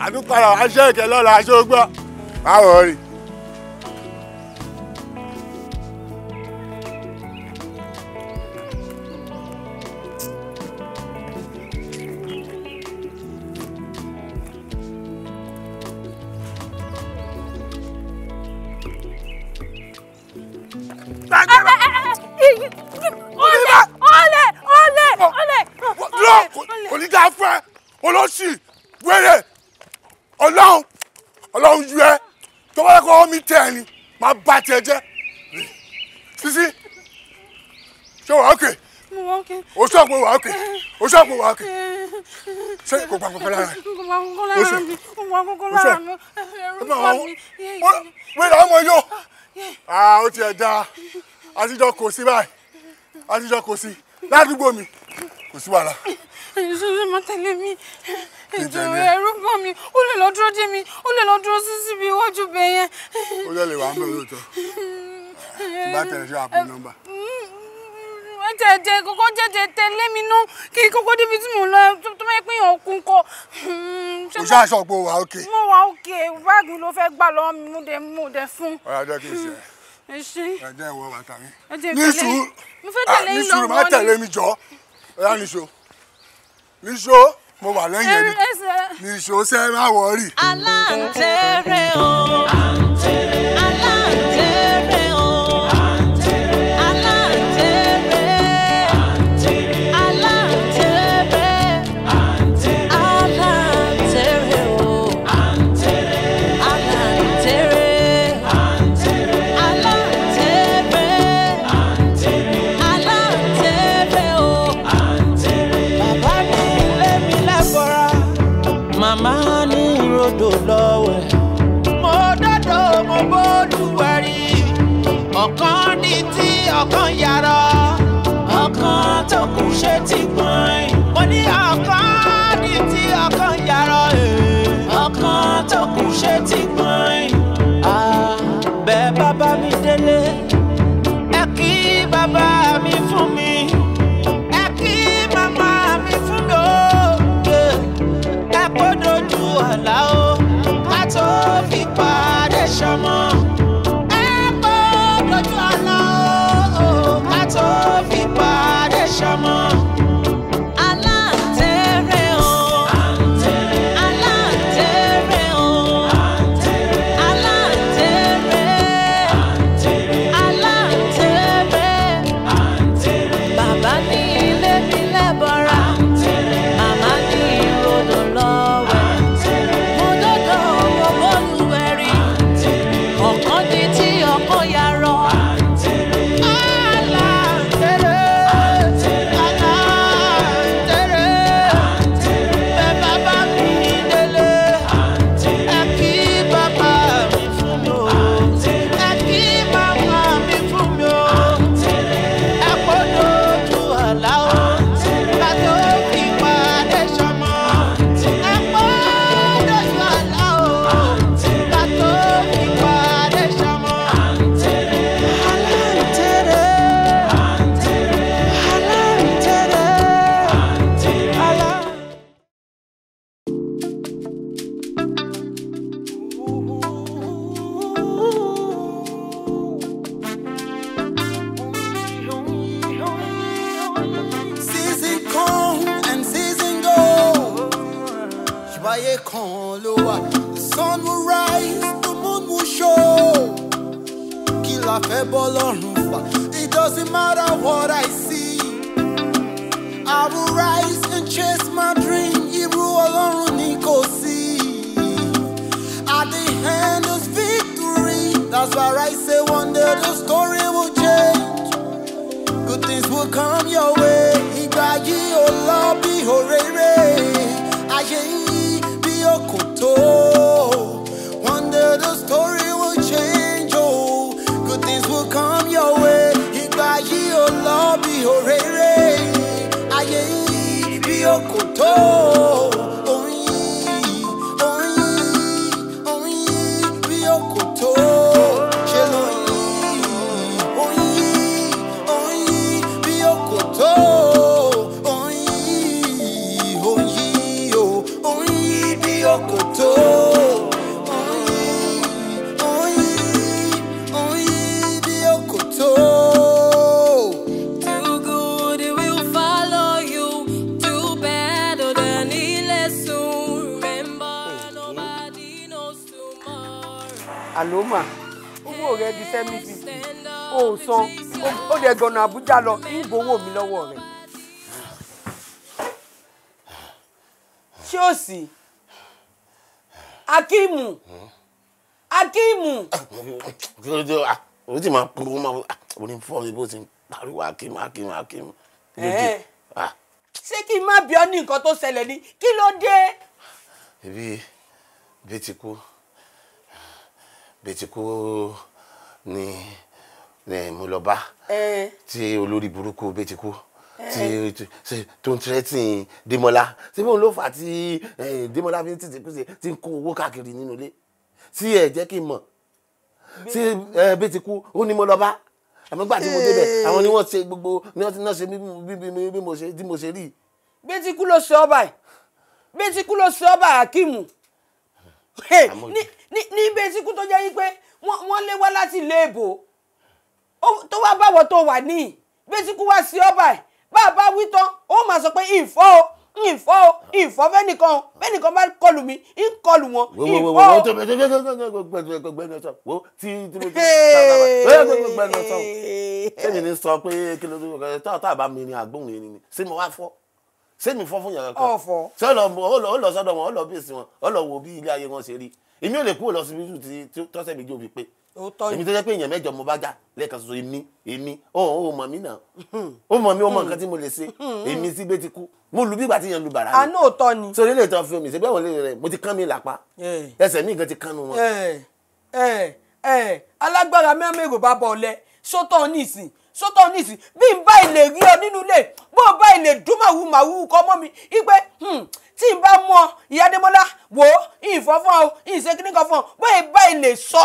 Àdúpàrà wá ṣe ìkẹ́ lọ́la aṣọ gbọ́. Àwọ̀ rí. Olóṣì wéré ọlọ́run ọlọ́run yú ẹ tó bá yẹ kó mi tẹ ẹ ni máa bá tiẹ̀ jẹ́. Sisi ṣé wà ókè? O sọ pé wà ókè, o sọ pé wà ókè. Ṣé kò pa kókó lára ẹ? O sọ o sọ wéré ọmọ yó. Ó tiẹ̀ da, àtijọ́ kò sí báyìí, àtijọ́ kò sí ládùúgbò mi, kò sí wàhálà. Ṣé máa tẹ̀lé mi? Ìjọ ẹ̀rù bà mí, ó lè lọ dúró dé mi, ó lè lọ dúró sí síbi iwájú bẹ̀ yẹn. Ó lè lè wà ń bẹ̀ lóòótọ́. Tí bá tẹ̀lé ṣe àpò nọ́mbà. Ẹ jẹ̀jẹ̀ kókó jẹ̀jẹ̀ tẹ̀lé mi ná kí kókó débi tí mò ń lọ tó bá yẹ pé èèyàn kún kọ. Kò ṣáà sọ pé ó wà ókè. Mo wà ókè, báàgì ló fẹ́ gbà lọ́wọ́ mi, mo dẹ̀ fún. Ọ̀rọ̀ ajọ́ kì í ṣe. Ẹ ṣé. Ẹ jẹ́ ìwọ bàtà mi. Ẹ jẹ́ Ní sùúrù. Mo fẹ́ tẹ̀lé yín Ní sùúrù, má lọ́wọ́ ni. tẹ̀lé mi jọ. Ọ̀yá nìṣó. Nìṣó, mo wà lẹ́yìn ẹni. Nìṣó ṣe má wọrí. Aláǹtẹ̀rẹ̀ o. Aláǹtẹ̀rẹ̀ o. Aláǹtẹ̀rẹ̀. Aláǹtẹ̀rẹ̀. Aláǹtẹ̀rẹ̀ o. Aláǹtẹ̀rẹ̀. Aláǹtẹ̀rẹ̀. Aláǹtẹ̀rẹ̀ o. Bàbá ní ilé mi lẹ́fọ̀ra, màmá ní ìrodò lọ́wẹ̀. Mo dọ́dọ̀ ọ̀kan yàrá, ọ̀kan tó kù ṣe ti gbọ̀n. Mo ní ọ̀kan ní tí ọ̀kan yàrá, ọ̀kan tó kù ṣe ti gbọ̀n. Bẹ́ẹ̀ bàbá mi délé, ẹ kí bàbá mi fún mi, ẹ kí màmá mi fún mi o, ẹ kó dojú àlá o, ká tó fi pàdé ṣọmọ. Ẹ kó dojú àlá o, ká tó fi pàdé ṣọmọ. Aláǹtẹ̀rẹ̀ o, aláǹtẹ̀rẹ̀ o, aláǹtẹ̀rẹ̀, aláǹtẹ̀rẹ̀. Bàbá ní ilé mi lẹ́bọra, màmá ní ìrodò lọ́wẹ̀. Mo dọ́dọ̀ owó bólúwẹ̀rí, ọ̀kan di tí ọ̀kan yarọ. Aláǹtẹ̀rẹ̀, aláǹtẹ̀rẹ̀, bẹ́ẹ̀ bàbá mi délé, ẹ kí bàbá mi fún mi o, ẹ kí màmá mi fún mi o, ẹ kó dojú àlá o, ká tó fi pàdé ṣọmọ. Ẹ kó dojú àlá o, ká tó fi pàdé ṣọmọ. Aláǹtẹ̀rẹ̀, aláǹtẹ̀rẹ̀, aláǹtẹ̀rẹ̀. Season come and season go. Ṣùgbọ́n kan ló wà. The sun will rise, the moon will show. Kí la fẹ́ bọ́ lọ́rùn fà? It doesn't matter what I see. I will rise and chase my dream. Irú Ọlọ́run ni kò sí. At the end is victory. That's why I say one day the story will change. Good things will come your way. Ìgbà yìí ò lọ bí òréré. Ayé yìí bí òkòtó. One day the story will change. Oh, good things will come your way. Ìgbà yìí ò lọ bí òréré. Ayé yìí bí òkòtó. Oyin, oyin, oyin bí òkòtó. Ṣé lóyin, oyin, oyin bí òkòtó. Oyin, oyin, o, oyin bí òkòtó. Oyin, oyin, oyin bí òkòtó. Do good, it will follow you. Do better than ilé soon. Remember, nobody knows tomorrow. Àlómà, owó rẹ di 750, o ò san, ó dẹ̀ gbọ̀nà Àbújá lọ, ń gbowó mi lọ́wọ́ rẹ̀. Ṣé ò sí? Akíìmù, Akíìmù. Kí ló dé? O ti máa kúrú máa o ní fọ́ mi bó ti ń pariwo Akim Akim Akim. Kí ló dé? Ẹ̀. Ṣé kí n má bi ọ́ ní nǹkan tó ṣẹlẹ̀ ni? Kí ló dé? Ebi Bẹ́tíkú Bẹ́tíkú ni mo lọ bá tí olórí burúkú Bẹ́tíkú tí tó ń tẹ́tìn Démọ́lá, tí mò ń lò fà tí Démọ́lá fi ń tètè kúṣe tí ń kó owó káàkiri nínú ilé tí ẹ jẹ́ kí n mọ̀ tí Bẹ́tíkú ó ní mo lọ bá, àmọ́ gbà tí mo débẹ̀ àwọn ni wọ́n ṣe gbogbo ni wọ́n ti náà ṣe bí mo ṣe tí mo ṣe rí. Bẹ́tíkú ló ṣe ọ́ báyìí, Bẹ́tíkú ló ṣe ọ́ báyìí Akíìmù. Ní Bẹ́tíkú tó jẹ́ yí pé wọ́n lé wá láti ilé èbó tó wá báwọ̀ tó wà níyì, Bẹ́tíkú wá sí ọ́ báyìí, bá a bá wí tán ó máa sọ pé ìfọ́ o, ìfọ́ o, ìfọ́ fẹ́nìkan o, fẹ́nìkan bá kọlù mí ń kọlù wọn, ìfọ́ o. Sẹ́mi ní sọ pé kí ló dé tá a bá mi ní àgbóhùn yẹn ni ṣé mo wá fọ́, ṣé mi fọ́ fún yàrá kan? Ọ̀fọ̀. Ṣé ó lọ sọ́dọ̀ wọn, ó lọ bí èsì wọn, ó lọ wo bí ilé ayé wọn ṣe rí. Èmi ò lè kúrò lọ síbi tí tọ́sẹ̀ méjì ò fi pé. Èmi tó jẹ́ pé èèyàn mẹ́jọ mo bá já lẹ́ẹ̀kan ṣoṣo, èmi ó mọ̀ mí náà, ó mọ̀ mí, ó mọ̀ nǹkan tí mo lè ṣe. Èmi sí Bẹ́tíkú mo lu bí ìgbà tí yẹn lu bàrà ni. Àná òótọ́ ni. Sórí ilé ìtàn fi omi ṣe bẹ́ẹ̀ wọ́n lè rẹ̀, mo ti kán mi lápá, ẹsẹ̀ mi nǹkan ti kán nu wọn. Alágbára mẹ́mẹ́rò bá bọ̀ ọ̀lẹ sótọ́ nísìn Sọ́tọ̀ nísì bí n bá ilé rí ọ nínú ilé, bó o bá ilé dún màwú màwú kọ́ mọ́ mi ipe tí n bá mú ọ, ìyá Adémọ́lá wò ó, ìfọ́ fún ọ, ìṣe kíní kan fún ọ, bóyá bá ilé sọ,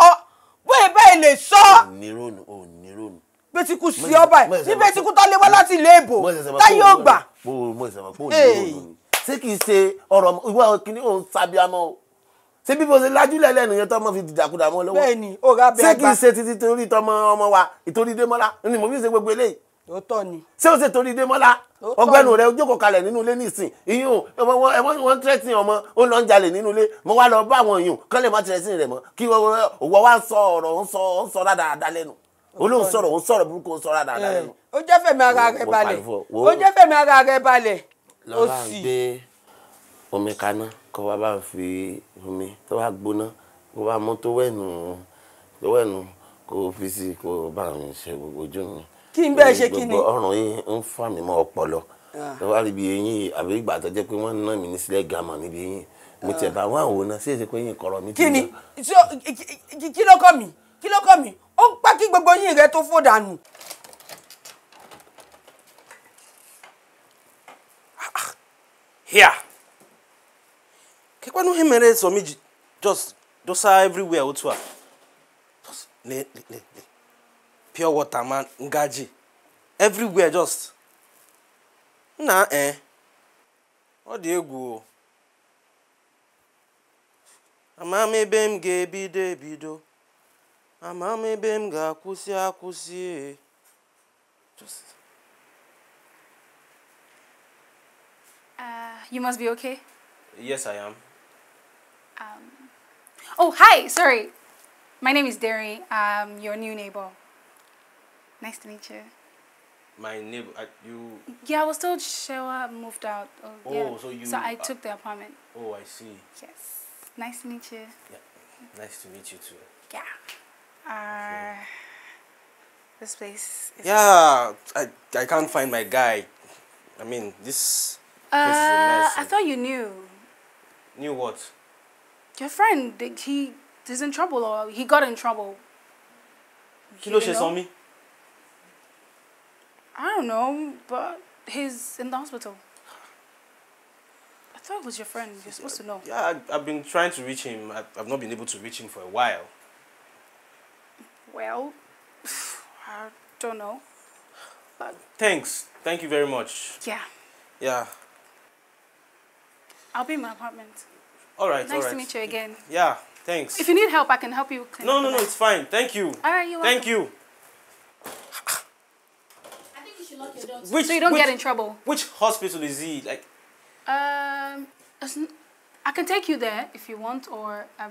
bóyá bá ilé sọ. Onírònú, onírònú. Bẹ́tíkú sí ọ báyìí, ní Bẹ́tíkú tó lé wá láti ilé èbò táyé ò gbà. Mo ṣẹ̀ṣẹ̀ mọ̀ pé onírònú ni. Ṣé kìí ṣe ọ̀rọ̀ ìwọ kìíní òun sábíàmọ́ o? Ṣé bí mo ṣe lájúlẹ̀ lẹ́nu yẹn tọ́mọ fi dìdàkudà mọ́ lọ́wọ́? Bẹ́ẹ̀ni, ó ra bẹ́ẹ̀ gbà. Ṣé kìí ṣe títí torí tọmọ ọmọ wa ìtorí Démọ́lá ni mo fi ṣe gbogbo eléyìí? Òótọ́ ni. Ṣé o ṣe torí Démọ́lá? Ọgbẹ́nu rẹ̀ ojókòó kalẹ̀ nínú ilé nísìn. Iyún wọ́n tẹ́tí ọmọ ó lọ ń jalè nínú ilé. Mo wá lọ bá àwọn iyún kán lè má tẹ́tí rẹ̀ mọ́. Kí òwò wá ń sọ ọ̀rọ̀ ń sọ dáadáa lẹ́nu. Olóhùn sọ̀rọ̀ ń sọ̀rọ̀ burúkú ń sọ dáadáa lẹ́nu. Ó jẹ́ fẹ̀mí ara rẹ̀ balẹ̀. Ó jẹ́ fẹ̀mí ara rẹ̀ balẹ̀. Lọ́la ń gbé omi kaná kó wá bá ń fi omi tó wá gbóná kó wá mú tó wẹ̀nu kó fi sí kó bá mi ṣe gbogbo ojú mi. Kí n bẹ́ẹ̀ ṣe kí ni. Gbogbo ọrùn yìí ń fà mí mọ́ ọpọlọ tó wá rí ibi eyín àbí ìgbà tó jẹ́ pé wọ́n ń ná mi ní sílẹ̀ gàmà níbi eyín mo tiẹ̀ bá wọn àwọn náà sí èsì pé eyín kọ̀rọ̀ mi ti kí ni kí ló kọ́ mi kí ló kọ́ mi ó ń pa kí gbogbo eyín rẹ tó fò dànù. Here. Kekwanu ihe mere so mi just dosa everywhere otu a. Just le le le. Pure water man ngaji. Everywhere just. Na eh. Ọ dị egwu o. Ama m ebe m ga-ebido ebido. Ama m ebe m ga-akwụsị akwụsị. Just. You must be okay. Yes, I am. Oh, hi! Sorry. My name is Derry. I'm your new neighbor. Nice to meet you. My neighbor? You... Yeah, I was told Shewa moved out. Oh, yeah. So you... So I took the apartment. Oh, I see. Yes. Nice to meet you. Yeah. Nice to meet you too. Yeah. Okay. This place is... Yeah, I can't find my guy. I mean, this place is a mess. I thought you knew. Knew what? Your friend, he is in trouble, or he got in trouble. Kí ló ṣe Sanmi? I don't know, but he's in the hospital. I thought it was your friend. You're supposed to know. Yeah, I've been trying to reach him. I've not been able to reach him for a while. Well, I don't know. But thanks. Thank you very much. Yeah. Yeah. I'll be in my apartment. All right, Nice all right. to meet you again. Yeah, thanks. If you need help, I can help you clean up. No, it's fine. Thank you. All right, you're welcome. Thank you. I think you should lock your door so you don't get in trouble. Which hospital is he? Like? I can take you there if you want, or I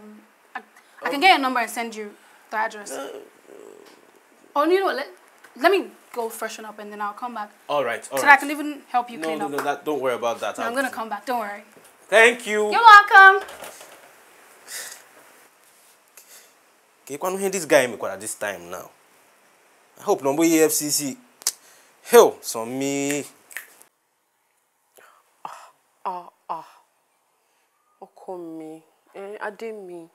can get your number and send you the address. Oh, you know what? Let me go freshen up and then I'll come back. All right, all right. So I can even help you clean up. No, don't worry about that. No, I'm gonna come back. Don't worry. Thank you. You're welcome. Can you this guy at this time now? I hope number EFCC. Hell, some me. Ọkọ mi, Adé mi,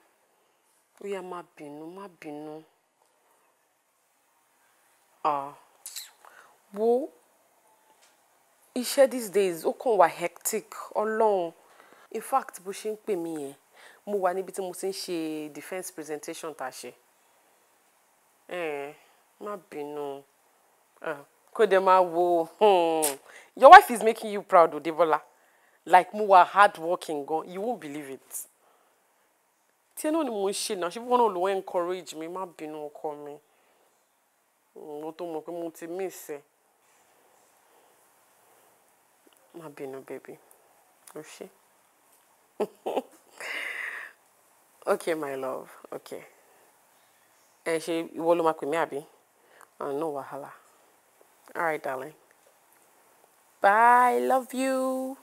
ó yá má bínú, má bínú. Wo, iṣẹ́ these days ó kàn wá hectic, Ọlọ́run. In fact, bó ṣe ń pè mí yẹn, mo wà níbi tí mo ti ń ṣe defense presentation tá a ṣe. Má bínú. Kó dẹ̀ máa wo. Your wife is making you proud, Odebola. Like, mo wà hardworking gan, you won't believe it. Tí ẹ náà ni mo ń ṣe náà, ṣé bí wọ́n náà ló encourage mi, má bínú ọkọ mi. Mo tó mọ̀ pé mo ti miss ẹ. Má bínú, baby. O ṣé. Okay, my love. Okay. Ẹ ṣe ìwọ ló máa pè mí àbí? No wahala. All right, darling. Bye. Love you.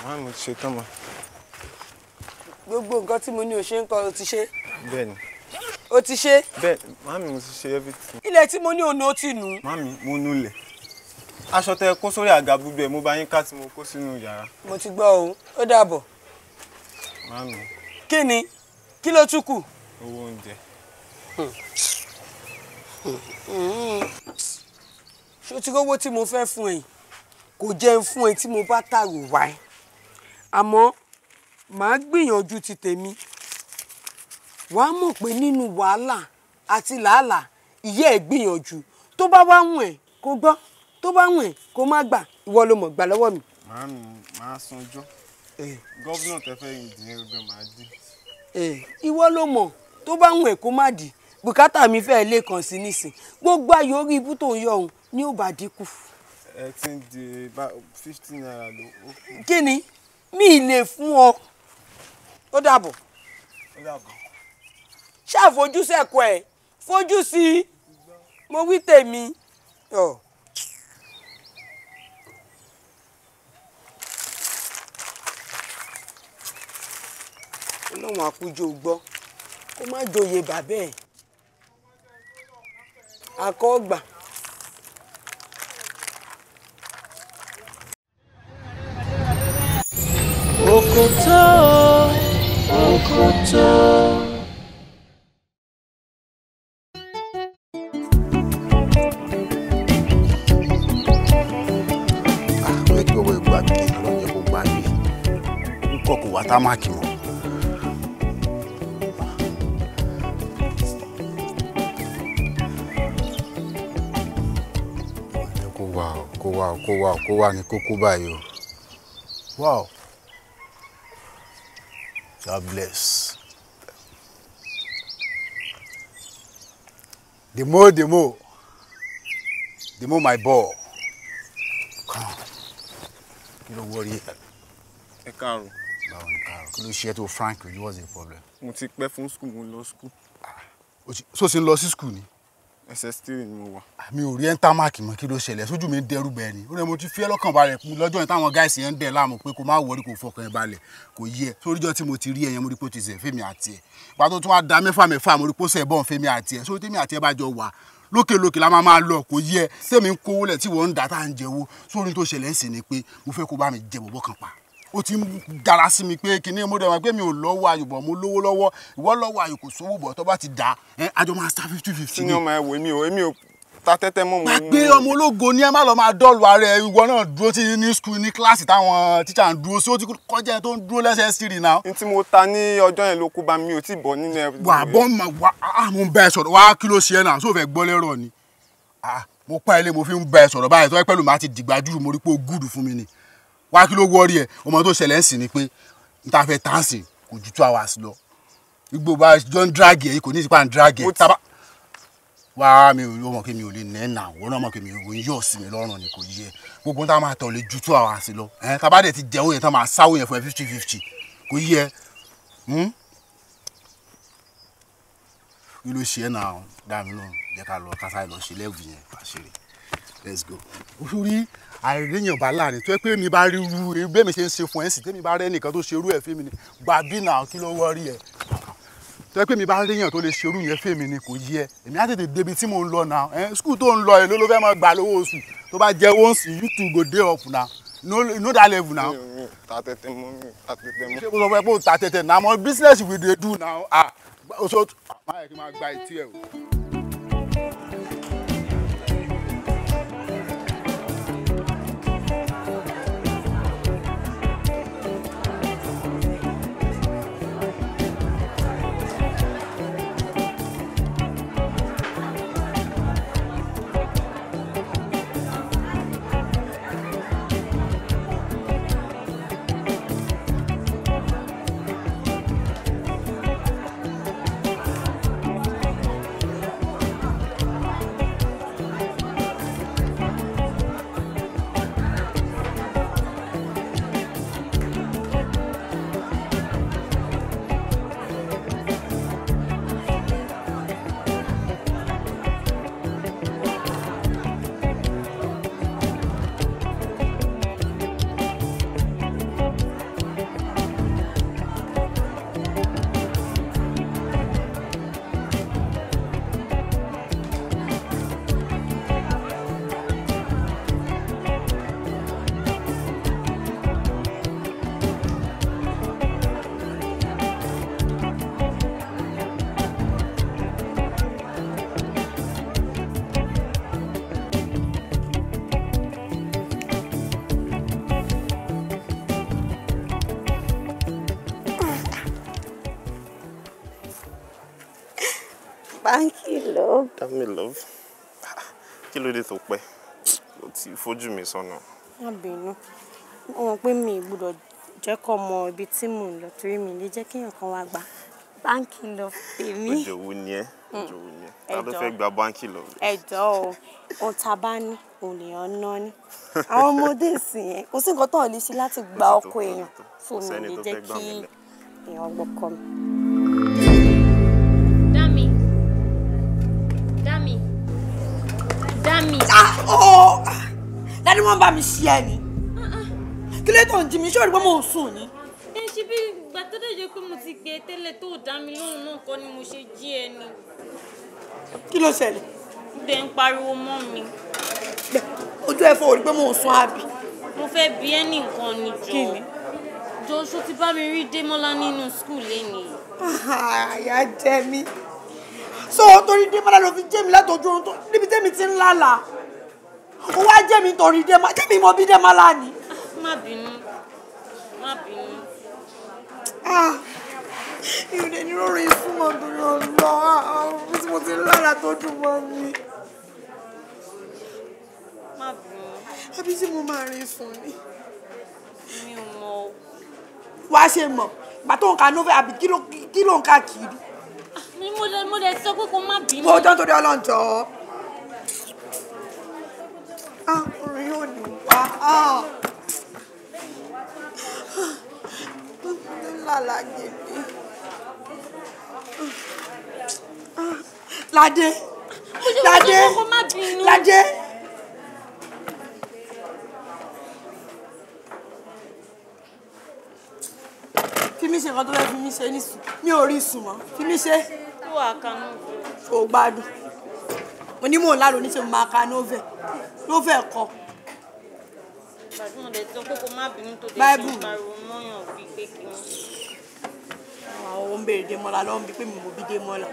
Màmá mi ti ṣe tán ma. Gbogbo nǹkan tí mo ní o ṣe ń kọ́ o ti ṣe. Bẹ́ẹ̀ni. O ti ṣe. Bẹ́ẹ̀ màámi, mo ti ṣe everything. Ilẹ̀ tí mo ní òun ó ti nù. Màámi, mo nulẹ̀. Aṣọ tẹ kó sórí àga gbogbo ẹ̀ mo bá yín ká tí mo kó sínú yàrá. Mo ti gbọ́ o, ó dàbọ̀. Màámi. Kí ni? Kí ló tún kù? Owó oúnjẹ. Ṣé o ti rówó tí mo fẹ́ fún ẹ? Kò jẹ́ ń fún ẹ tí mo bá tààrò wá ẹ. Àmọ́ màá gbìyànjú ti tèmi. Wàá mọ̀ pé nínú wàhálà àti làálàá ìyá ẹ̀ gbìyànjú. Tó bá wá wùn ẹ̀ kó gbọ́, tó bá wùn ẹ̀ kó má gbà, ìwọ ló mọ̀ gbà lọ́wọ́ mi. Màámi, màá sanjọ́. Gọ́vnà tẹ fẹ́ yìí dín ẹgbẹ́ màá dì. Ìwọ ló mọ̀, tó bá wùn ẹ̀ kó má dì. Bùkátà mi fẹ́ lè kàn sí nísìn. Gbogbo ayò orí ibú tó ń yọ òun ni ó bá dínkù. Ẹ ti ń di 50 naira ló. Kí ni? Mi ì lè fún ọ. Ó dàbọ̀. Ó dàbọ̀. Ṣàfojúsẹ́kọ̀ọ́ ẹ̀, fojú sí i, mo wí tèmi. Ọlọ́run àkújọ gbọ́, kó má joyè bàbá ẹ̀. Akọ́gbà. Òkòtó, òkòtó. Támákì mọ́. Kó wà ó, kó wà ó, kó wà ó, kó wà ní kókó báyìí o. Wow. God bless. The more, the more. The more my ball. Come on. Kí ló wọrí ẹ? Ẹ káàárọ̀. Báwo ni káàárọ̀? Kí ló ṣe é tó frank with you? What's the problem? Mo ti pẹ́ fún school, mo lọ school. So ṣe ń lọ sí school ni? SS3 ni mo wà. Mi ò rí ẹ́ńtà máàkì mọ́, kí ló ṣẹlẹ̀? Sójú mi ń dẹrù bẹ́ẹ̀ ni. Ó rẹ̀ mo ti fi ẹ́ lọ́kàn balẹ̀ lọ́jọ́ yẹn táwọn gáìsì yẹn ń dẹ̀ láàmú pé kó má wọrí, kó fọkàn ẹ̀ balẹ̀, kò yẹ. Sóríjọ́ tí mo ti rí ẹ yẹn, mo rí pé ó ti sẹ̀ fẹ́mi àti ẹ̀. Ìgbà tó tún wá da mẹ́fà mẹ́fà, mo rí pé ó sẹ̀ bọ́ọ̀n fẹ́mi àti ẹ̀. Sórí tèmi àti ẹ̀ bá jọ wà lókè lókè la máa lọ, kò yẹ. Tèmi ń kówó lẹ̀ tí wọ́n ń dà tá à ń jẹ́wó. Sórí tó ṣẹlẹ̀ ń sìn ni pé mo fẹ́ kó bá mi jẹ bọ̀bọ̀ kan pa. Ó ti ń dára sí mi pé kinní mo dẹ̀ wá pé mi ò lọ́wọ́ ayò bọ̀, mo lówó lọ́wọ́, ìwọ lọ́wọ́ ayò kò sówó bọ̀, tó bá ti dà ẹ́ àjọ máa sá 50-50. Kí ni ọmọ ẹ wò, èmi ò ta tẹ́tẹ́ mọ́ mo. Gbàgbé ọmọ ológo ni ẹ má lọ máa dọ́ọ̀lù ara ẹ, ìwọ náà dúró tí ní skul ní kíláàsì táwọn tíṣà ń dúró sí, ó ti kọjá tó ń dúró lẹ́sẹ̀ sírì náà. N tí mo ta ní ọjọ́ yẹn ló kó bá mi, ò tí bọ̀ nínú ẹ. Wà á bọ́ mà wá á mo ń bá ẹ sọ̀rọ̀ wá, kí ló ṣe ẹ náà, sóò fẹ́ gbọ́ lẹ́rọ̀ ni. Mo pa ilé mo fi ń bá ẹ sọ̀rọ̀ báyìí tó ẹ pẹ̀lú màá ti dìgbà júrù, mo rí pé ó gúdù fún mi ni. Wá kí ló wọ́ọ̀rì ẹ̀, ọmọ tó ṣẹlẹ̀ ń sìn ni pé n ta fẹ́ táǹsì kò ju 2 hours lọ. Igbó bá jọ ń drag ẹ̀, kò ní ìsìnkú à ń drag ẹ̀. Tábà wá mi ò mọ̀ kí mi ò lè nẹ́ nà, wọ́n náà mọ̀ kí mi ò ń yọ̀ sí mi lọ́rùn ni, kò yẹ. Gbogbo tá a máa tọ̀ lè ju 2 hours lọ. Tábà dẹ̀ ti jẹ́wọ́ yẹn tán máa sáwó yẹn fún ẹ 50-50, kò yẹ. Kí ló ṣe ẹ́ náà, dá mi lóhùn, jẹ́ ká lọ kásá lọ ṣe lẹ́wù yẹn, àṣírí. Let's go. Orí àìríyàn bá láàrin tó yẹ pé mi bá rí irú bí mi ṣe ń ṣe fún ẹ sì tẹ́mi bá rẹ́ nìkan tó ṣe irú ẹ̀ fún mi ni gbà bí náà, kí ló wọ́rí ẹ̀ tó yẹ pé mi bá ríyàn tó lè ṣe irú yẹn fún mi ni, kò yẹ. Èmi á tètè débi tí mò ń lọ náà. Ẹ skul tó ń lọ èló ló fẹ́ máa gbà lówó oṣù tó bá jẹ́ once you two go dey up now, no no that level now. Mi ò ta tẹ́tẹ́ mọ́, mi ò ta tẹ́tẹ́ mọ́. Ṣé mo sọ fún ẹ pé o ta tẹ́tẹ́ náà? Àmọ́ business we dey do now. Ah, so máa yẹ kí n máa gba etí ẹ o. Banky love. Dami love. Kí ló dé tó pẹ́? Ó ti fojú mi sọ́nà. Má bínú. Ó mọ̀ pé mi ò gbọ́dọ̀ jẹ́ kó mọ ibi tí mò ń lọ torí mi lè jẹ́ kéèyàn kan wá gba Banky love tèmi. Òjòwú ni ẹ́. Òjòwú ni ẹ́. Ta ló fẹ́ gba Banky love? Ẹ̀jọ̀ o, ohun tá a bá ní, òun lèèyàn ná ní. Àwọn ọmọdé ìsìn yẹn, kò sí nǹkan tó lè ṣe láti gba ọkọ èèyàn. So mi lè jẹ́ kí èèyàn gbọ́kọ mi. Dami. Dami. Dami. Ah! Oh! Dádì wọ́n bá mi ṣe ẹ ni. Kí ló tó ń jí mi? Ṣé o rí pé mò ń sùn ni? Ẹ ṣe bí ìgbà tó dẹ̀ jẹ́ pé mo ti gbé tẹ́lẹ̀ tó dá mi lóhùn náà kọ́ ni mo ṣe jí ẹ ni. Kí ló ṣẹlẹ̀? Dẹ̀ ń pariwo mọ́ mi. Ojú ẹ fọ́ o rí pé mò ń sùn àbí? Mo fẹ́ bi ẹ́ ní nǹkan ni jọ. Kí ni? Jọ ṣó ti bá mi rí Démọ́lá nínú skul lénìí. Àyà jẹ mí. So torí Démọ́lá ló fi jẹ́ mi látọjú oorun tó níbi tẹ́mi ti ń lálàá. Ó wá jẹ́ mi torí Démọ́lá, jẹ́ mi mọ bí Démọ́lá ni. Má bínú, má bínú. Ah, ìrìn ní rọrùn ìsúnmọ́ torí ọlọ́ àwọn tí mo ti ń lálàá tó dùn mọ́ mi. Má bínú. Àbí tí mo máa rin sùn ni? Mi ò mọ̀ o. Wàá ṣe mọ̀, ìgbà tó ń ka novel àbí kí ló ń ka kiri? Mo lè sọ pé kó má bínú. Mo jọ́ nítorí ọlọ́njọ́. Ah, orin yóò ní wá. Ah. Lálàá gidi. Ládé. Ládé. Ládé. Fi mí ṣe nǹkan tó fẹ́ fi mí ṣe nísìn. Mi ò rí sùn mọ́. Fi mí ṣe. Tó wà kanú. Ò gbádùn. Mo ní mò ń lálọ́ oníṣẹ́ mo máa ka novel. Novel kọ. Ìgbà tí mo lè sọ pé kó má bínú tó dé ṣe ń pariwo mọ́yàn bíi pé kí n. Àwọn ohun béèrè Démọ́lá ló ń bi pé mi mo bí Démọ́lá.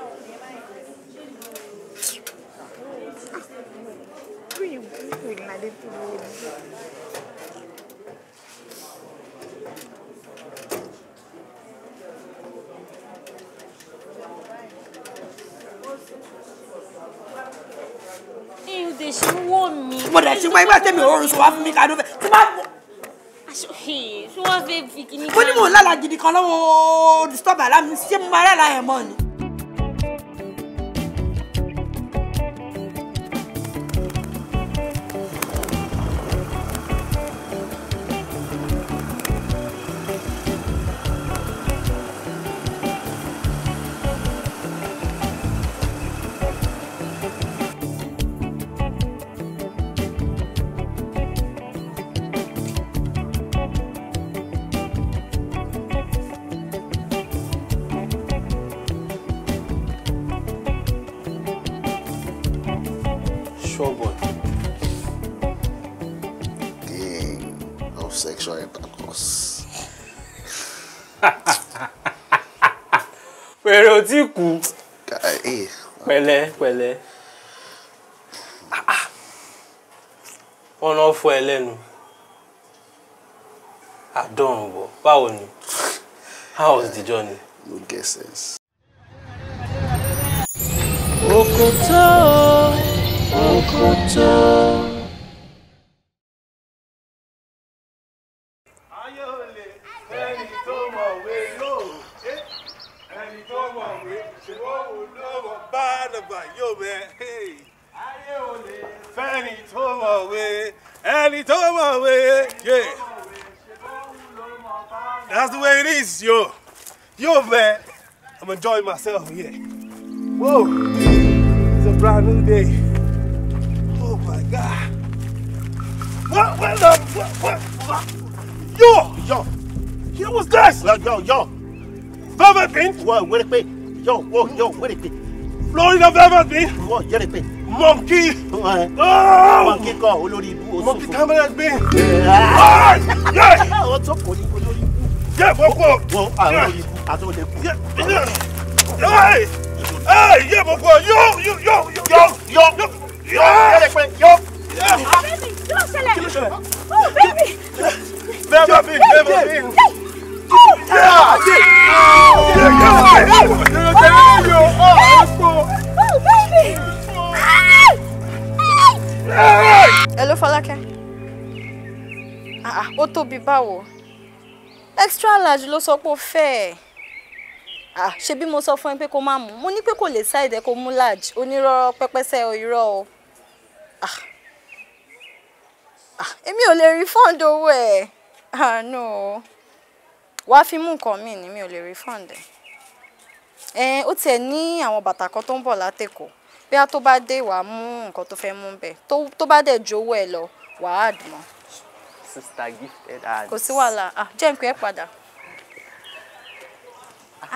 Ẹ̀yin dẹ̀ ṣe ń wò mí. Mo dẹ̀ ṣe wọ́n ẹgbẹ́ tẹ̀mí òórùn sọ wá fún mi ká ló fẹ́. Tí máa bọ̀. Ṣé wọ́n fẹ́ fi kíní Mo ní mò ń lálàá gidi kan lọ́wọ́ disturb àlá mi ṣé mo máa lálàá yẹn mọ́ ni? Sure boy. King of sexual intercourse. Pẹ̀rẹ̀ ò tí kú. Pẹ̀lẹ́ pẹ̀lẹ́. Wọ́n náà fọ́ ẹ lẹ́nu. Àdọ́rùn bọ̀. Báwo ni? How was the journey? No guesses. Òkòtó. Òkòtó. Ayé olè, ẹni tó mọ̀wé yóò, ẹni tó mọ̀wé ṣe wọ́n wò lọ́wọ́ bá nàgbà yóò bẹ. Ayé olè, fẹ́ni tó mọ̀wé, ẹni tó mọ̀wé, yeah. That's the way it is, yo. Yo, man, I'm enjoying myself here. Whoa, it's a brand new day. Oh my God. What? Yo! Yo! Yo, what's this? Yo, yo! Velvet Bean? Whoa, wait a bit. Yo, whoa, yo, wait a bit. Florida Velvet Bean? Whoa, yeah, a bit. Monkey! Oh! Monkey kọ́, olórí ibú. Monkey camera bean. Ah! Yeah! Ó tó kò ní olórí ibú. Yeah, mo kú. Wọ́n àwọn olórí ibú àti olè kú. Hey! Hey, yeah, mo kú. Yo, yo, yo, yo, yo, yo, yo, yo. Baby, kí ló ṣẹlẹ̀? Kí ló ṣẹlẹ̀? Oh, baby! Velvet Bean, Velvet Bean. Yeah! Yeah! Yeah! Yeah! Yeah! Yeah! Yeah! Fọlákẹ́. Ah, ó tóbi báwo? Extra large ló sọ pé ó fẹ́ ẹ̀. Ah, ṣe bí mo sọ fún ẹ pé kó má mú. Mo ní pé kò lè ṣáìdẹ kó mú large. Onírọ́rọ́ pẹ́pẹ́sẹ́ irọ́ o. Ah, ah, èmi ò lè refund owó ẹ̀. Ah, no. Wàá fi mú nǹkan mi ni mi ò lè refund ẹ̀. Ẹ̀ ó tiẹ̀ ní àwọn bàtà kan tó ń bọ̀ látẹ̀kọ̀. Bí a tó bá dé wàá mú nǹkan tó fẹ́ mú bẹ̀. Tó bá dẹ̀ ju owó ẹ lọ, wàá add mọ́. Sister Gifted Hands. Kò sí wàhálà. Ah, jẹ́ n pè ẹ́ padà.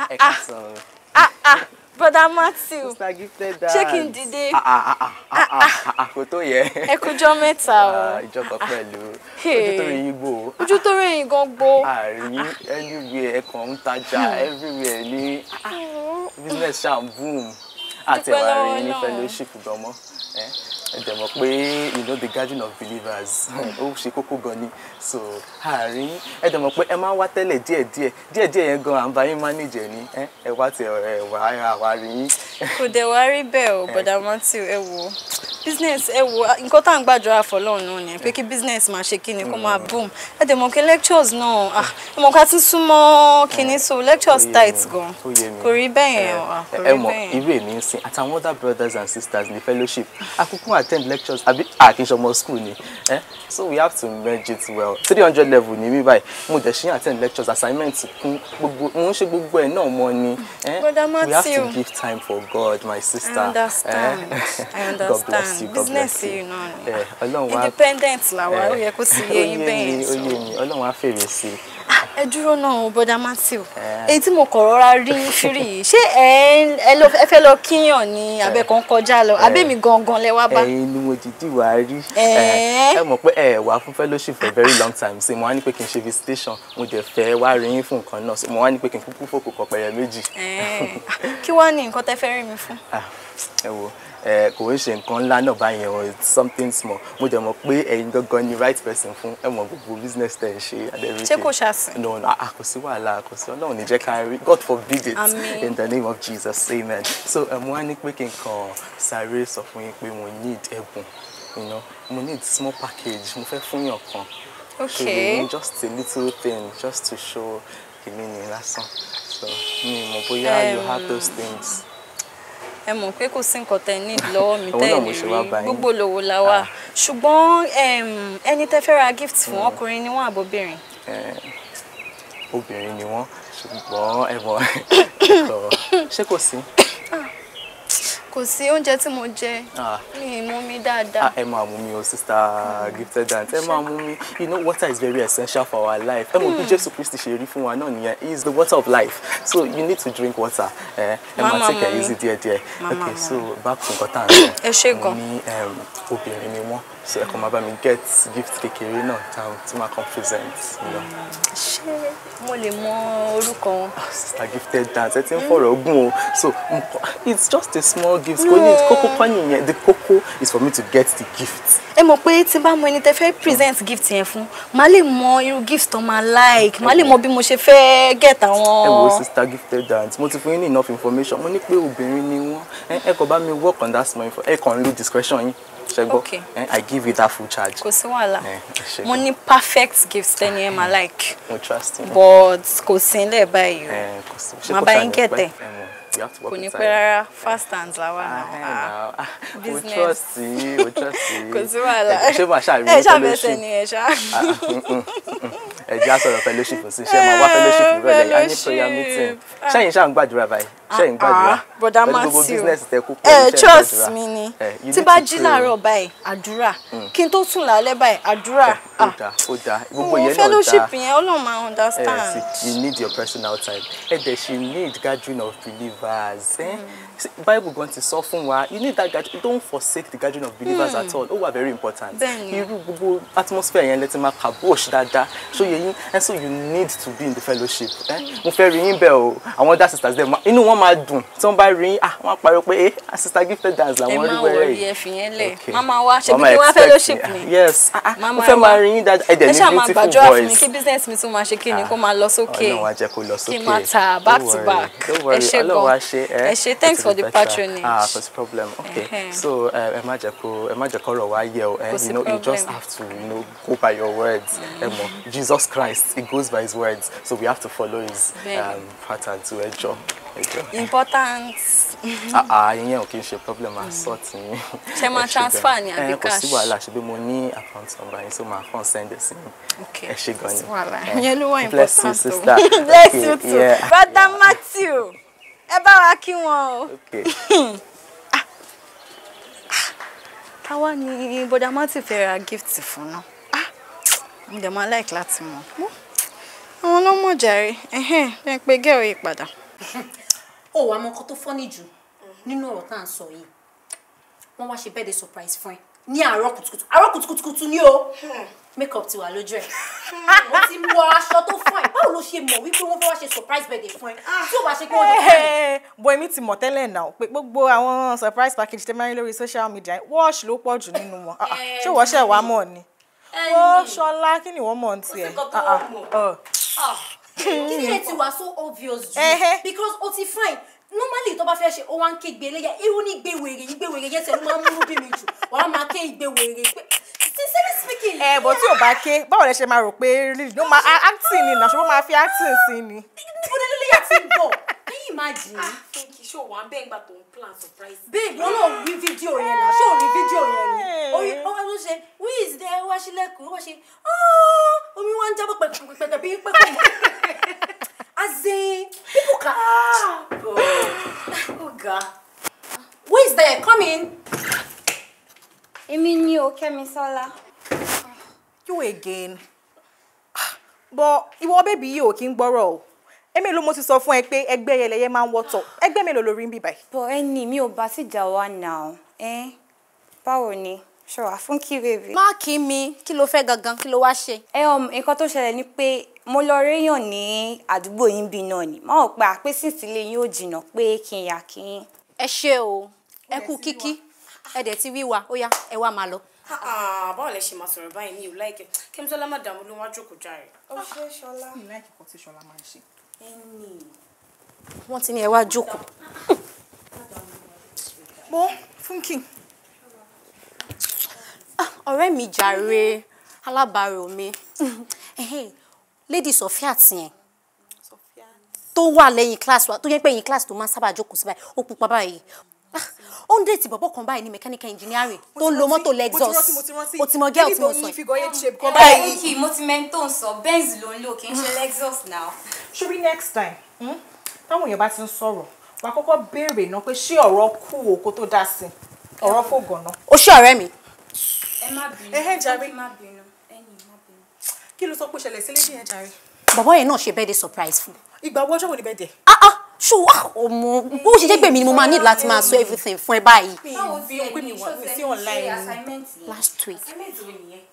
Ẹ káàsán. Ah ah, Brother Matthew. Sister Gifted Hands. Ṣé kí n dìde? Ah ah ah ah ah ah, kò tó yẹ. Ẹ kújọ́ mẹ́ta o. Ìjọ kan pẹ̀lú. Ojú tó rí yín gbò. Ojú tó rí yín gan gbó. Àrí anywhere ẹ kàn ń tajà everywhere ní business ṣáà ń boom. Àtẹ̀wá rí ní fellowship gan mọ́. Ẹ dẹ̀ mọ̀ pé you know the gathering of believers ó ṣe kókó gan ni, so àárín ẹ dẹ̀ mọ̀ pé ẹ máa ń wá tẹ́lẹ̀ díẹ̀díẹ̀ díẹ̀díẹ̀ yẹn gan à ń bá yín manage ẹ̀ ní ẹ wá tẹ ẹ wá àwa rí yín. Kò dẹ̀ wá rí bẹ́ẹ̀ o, Brother Matthew, ẹ wo business, ẹ wo nǹkan tá à ń gbàdúrà fọlọ́run náà ni pé kí business máa ṣe kíni kó máa boom. Ẹ dẹ̀ mọ̀ pé lectures náà, ẹ mọ̀ ká tún súnmọ́ kíní, so lectures tight gan, kò rí bẹ́ẹ̀ yẹn o, kò rí bẹ́ẹ̀ yẹn. Ẹ mọ̀ irú èmi ń sìn àtàwọn other brothers and sisters ní fellowship akúkú attend lectures àbí àkínṣọmọ school ni, so we have to merge it well. 300 level ni mi báyìí, mo dẹ̀ ṣe attend lectures, assignment kún gbogbo, mo ń ṣe gbogbo ẹ̀ náà mọ́ ni. Brother Matthew, we have to give time for God, my sister. I understand. I understand. God bless you. God business bless you. You know. Ọlọ́run wá independent làwa, ó yẹ kó ti yé yín bẹ́ẹ̀ yẹn. Ó yé mi, Ọlọ́run á fèrè sí i. Ẹ dúró náà, Brother Matthew, èyí tí mo kọ̀ rọra rí fírí yìí, ṣé ẹ fẹ́ lọ kíyàn ní abẹ́ kan kọjá lọ, abẹ́ mi gangan lẹ wá bá? Ẹ̀yin ni mo dìídì wá rí. Ẹ mọ̀ pé ẹ wá fún fellowship for a very long time, so mo wá ní pé kí n ṣe visitation, mo dẹ̀ fẹ́ wá rí yín fún nǹkan náà, so mo wá ní pé kí n kúkú fòkò kọ pẹ̀yẹ méjì. Kí wá ní nǹkan tẹ́ fẹ́ rí mi fún? Ẹ wo, kò ń ṣe nǹkan ńlá náà báyẹn o, it's something small. Mo dẹ̀ mọ̀ pé ẹ̀yin gangan ni right person fún, ẹ mọ̀ gbogbo business tẹ̀ ń ṣe and everything. Ṣé kò ṣàṣìn? No, no, kò sí wàhálà, kò sí, Ọlọ́run ní jẹ́ ká rí, God forbid it. Àmín. In the name of Jesus, amen. So mo wá ní pé kí n kàn sáré sọ fún yín pé mo need ẹ̀bùn, you know, mo need small package, mo fẹ́ fún yàn kan. Okay. So we need just a little thing just to show kìíní ni lásán. So mi mọ̀ bóyá you have those things. Ẹ mọ̀ pé kò sí nǹkan tẹ́ need lọ́wọ́ mi Òun tẹ́ náà lè mo ṣe wá rí, bá yín. gbogbo lówó la wà, ṣùgbọ́n ẹni tẹ́ fẹ́ ra gift fún, ọkùnrin ni wọ́n àbóbìnrin? Obìnrin ni wọ́n, ṣùgbọ́n ẹ mọ̀, ṣé kò sí? Kò sí oúnjẹ tí mo jẹ, mi ì mú mi dáadáa. Ẹ máa mú mi o, Sister Gifted Hands, ẹ máa mú mi. You know, water is very essential for our life. Ẹ mọ̀ bí Jésù Kristi ṣe rí fún wa náà nìyẹn, he is the water of life, so you need to drink water. Ẹ máa Màmá take it mú mi. easy díẹ̀díẹ̀. Màmá Okay, mú so back to nǹkan tá à ń sọ. Ẹ ṣé Mo gan. ní obìnrin ni wọ́n, so ẹ kàn máa bá mi get gift kékeré náà tí máa kàn present. You know. Ṣé mo lè mọ orúkọ wọn? Sister Gifted Hands, ẹ ti ń fọ̀rọ̀ gùn o. So it's just a small gift. Kò ní kókó kọ́ nìyẹn. The kókó is for me to get the gift. Ẹ mọ̀ pé tí n bá mọ ẹni tẹ́ fẹ́ present gift yẹn fún, màá lè mọ irú gift tó máa like, màá lè mọ bí mo ṣe fẹ́ get àwọn. Ẹ wo, Sister Gifted Hands, mo ti fún yín ní enough information. Mo ní pé obìnrin ni wọ́n. Ẹ kàn bá mi work on that small info. Ẹ kàn lo discretion yín. Ṣé gbọ́? Okay. I give you that full charge. Kò sí wàhálà. Ẹ ṣé Mo gan. ní perfect gift tẹ́ni ẹ máa like, Mo trust you. but kò sí nílẹ̀ báyìí o. Kò sí. Ṣé Màá kò bá ṣáà yín ní get pẹ́? ẹ̀. Ẹ mọ̀, you have to work Kò ní with pẹ́ time. rárá, fast hands la wà náà. Ah, mo Business. trust yín, mo trust yín. Kò sí wàhálà. Ṣé màá ṣàrí Ẹ ṣàfẹsẹ̀ fellowship? ni ẹ ṣá. Ẹ jẹ́ á sọ̀rọ̀ fellowship sí, ṣé máa wá fellowship nírọ̀lẹ́? A ní prayer meeting. Ṣẹ́yìn ṣáà ń gbàdúrà báyìí? Ṣẹ́yìn ń gbàdúrà? Ah, Brother Pẹ̀lú gbogbo Matthew, business tẹ kú ẹ pẹ̀lú, ṣẹ́yìn ń trust gbàdúrà? mi ni. You Tí need bá to jí pray. láàárọ̀ báyìí, àdúrà. Kí n tó sùn lálẹ́ báyìí, àdúrà. Ó dáa, ó dáa, gbogbo Wo ìyẹn náà dáa. fellowship yẹn, Ọlọ́run máa understand. See, you need your personal time. Ẹ dẹ̀ ṣì need gathering of believers. Eh? See, Bible gan ti sọ fún wa, you need that gathering. Don't forsake the gathering of believers at all. Ó wà very important. Bẹ́ẹ̀ni. Irú gbogbo atmosphere yẹn lẹ ti máa kabosh dáadáa. Ṣó yẹ yín? yín, and so you need to be in the fellowship. Mo fẹ́ rí yín bẹ́ẹ̀ o. Àwọn other sisters dem, inú wọn máa dùn tí wọ́n bá rí yín, ah, wọ́n á pariwo pé, eh, sister Gifted Dance Ẹ làwọn rí má wẹ́rẹ́ worry, yìí. ẹ fìyẹn lẹ̀. Okay. Màmá wa ṣe bí Mama kí wọ́n expect fellowship me. ni. Yes. Ah, ah, Màmá mo fẹ́ wa. máa rí yín dáadáa. Ẹ dẹ̀ Ẹ ní ṣáà máa beautiful gbàdúrà fún mi voice. kí business mi tún máa ṣe kí ni Ah, kó máa lọ sókè. Ọlọ́run á jẹ́ kó lọ Kí sókè. n máa tà back Don't to worry. back. Don't worry. Ẹ ṣé Ọlọ́run á gan. ṣe, eh? Ẹ ṣé, thanks It will for be the better. patronage. Ah, kò sí problem. Okay. Ẹhẹ́n. So, ẹ má jẹ́ kó, ẹ má jẹ́ kọ́rọ̀ wá yẹ o. Kò sí You know, you just problem. have to go by your words. Ẹ mọ̀, Jesus Christ, he goes by his words. So we have to follow his Bẹ́ẹ̀ni. Pattern too. Ẹ jọ̀ọ́. Ẹ jọ̀ọ́. Important. Ah, ah, ìyẹn ò kí n ṣe problem, máa sort yín. Ṣé máa Ẹ ṣé transfer gan. ni àbí Ẹ, kò sí cash? wàhálà, ṣe bí mo ní account number yín, so màá kàn send ẹ̀ sí yín. Okay. Ẹ ṣé gan ni. Kò sí wàhálà. Eh, Ìyẹn ló wà bless you, important o. sister. Bless Okay, you too. yeah. Brother Matthew, ẹ bá wa kí wọn o. Okay. Táwa ni Brother Matthew fẹ́ ra gift fún náà. Ah, mo dẹ̀ máa like láti mọ̀. Àwọn ọlọ́mọ jàre, ẹ̀hẹ́n, ẹ pé girl yìí padà. Ó wàá mọ nǹkan tó funny jù nínú ọ̀rọ̀ tá à ń sọ yìí. Wọ́n wá ṣe birthday surprise fún ẹ ní àárọ̀ kùtùkùtù. Àárọ̀ kùtùkùtù ni o. Makeup ti wà lójú ẹ̀. Ó ti wọ aṣọ tó fún ẹ. Báwo ló ṣe mọ̀ wípé wọ́n fẹ́ wá ṣe surprise birthday fún ẹ? Tí ò bá ṣe pé wọ́n jọ fún ẹ. Bọ̀ èmi ti mọ̀ tẹ́lẹ̀ náà pé gbogbo àwọn surprise package tẹ́ máa ń rí lórí social media, wash ló pọ̀ jù nínú wọn. Ah, ah, ṣé wọ́n ṣẹ̀ wá mọ̀ ni? Wọ́n Ṣọlá, kí ni wọ́n mọ̀ ní tiẹ̀? Kò sí nǹkan tó Ah, ah, mọ̀. oh. Kí ni ẹ ti wà so obvious jù? Because ó ti fine. Normally tó bá fẹ́ ṣe, ó wá ń ké gbé eléyà. Irú ní gbé wèrè, ìgbé wèrè yẹn tẹ̀ ló máa ń múnú bí mi jù. Wàá máa ké ìgbé wèrè pé sincerely speaking. Ẹ bọ̀ tí ò bá ké, báwo lẹ ṣe máa rò pé really ló máa acting ni náà, ṣé wọ́n máa fi acting sí ni? Níbo ni eléyà ti ń bọ̀? Can you imagine? Fúnkì, ṣé o wà ń bẹ́ẹ̀ gbà tó ń plan surprise? Babe, wọn náà rí fídíò yẹn náà, ṣé o rí fídíò yẹn ni? Orí ọwọ́ ló ṣe, who is there? Wá sílẹ̀kùn, wá ṣe, "Ah, omi wá ń jábọ̀ pẹ̀pẹ̀pẹ̀pẹ̀ bí pé kò mọ̀." As in, people can. Ah, God. Oh, God. Who is there? Come in. Èmi ni o, Kẹ́misọ́lá. You again. But ìwọ baby yìí ò kí ń gbọ́rọ̀ o. Èmi ló mo ti sọ fún ẹ pé ẹgbẹ́ yẹlẹyẹ máa ń wọ́tọ̀. Ẹgbẹ́ mélòó lórí ń bí báyìí? But ẹni mi ò bá ti jà wá now. Eh? Báwo ni? Ṣọwà Fúnkì baby. Má kí mi, kí ló fẹ́ gangan, kí ló wá ṣe? Ẹ nǹkan tó ṣẹlẹ̀ ni pé mo lọ réyàn ní àdúgbò yín bí náà ni. Má ò pé àpé sísílé yín ò jìnnà pé kí n yà kí n. Ẹ ṣé o, ẹ kú kíkí, ẹ dẹ̀ ti rí wa, ó yá, ẹ wá máa lọ. Báwo lẹ ṣe máa sọ̀rọ̀ báyìí? Mi ò like ẹ. Kẹ́misọ́lá má dààmú, ló wá jókòó jàre. Ó ṣe Ṣọlá. Mi láìkí kan tí Ṣọlá máa ń ṣe. Wọ́n ti ní ẹ wá jókòó. Mo Fúnkì. Ọ̀rẹ́ mi jàre, alábàárò mi. Ẹhẹ́n, Lady Sophia tiẹ̀ tó wà lẹ́yìn class wa, tó yẹ pé ẹ̀yìn class tó máa ń sábà jókòó sí báyìí, ó pupa báyìí. Ah, ó ń date bọ̀bọ̀ kan báyìí ní mechanical engineering tó ń lo mọ́tò Lexus. O ti mọ girl tí mo sọ yìí. Figure eight shape kan báyìí. Fúnkì, mo ti mẹ́ni tó ń sọ, Benz ló ń lò, kì í ṣe Lexus now. Ṣórí next time, táwọn èèyàn bá ti ń sọ̀rọ̀, wà á kọ́kọ́ béèrè náà pé ṣé ọ̀rọ̀ kú o kó tó dá sí i. Ọ̀rọ̀ fò gan-an. O ṣé ọ̀rẹ́ mi. Ẹ má bínú. Ẹhẹ́ jàre. Má bínú. Ẹ̀yin má bínú. Kí ló sọ pé ó ṣẹlẹ̀ sí lady yẹn jàre? Bọ̀bọ̀ yẹn náà ṣe birthday surprise fún. Ìgbà wo ọjọ́ wo ni birthday? Ah ah, ṣó wà ọmọ bó ṣe jẹ́ pé mi ni mo máa need láti máa sọ everything fún ẹ báyìí. Báwo fi pé mi wà mí sí online. Assignment yẹn? Last week. Assignment wo nìyẹn?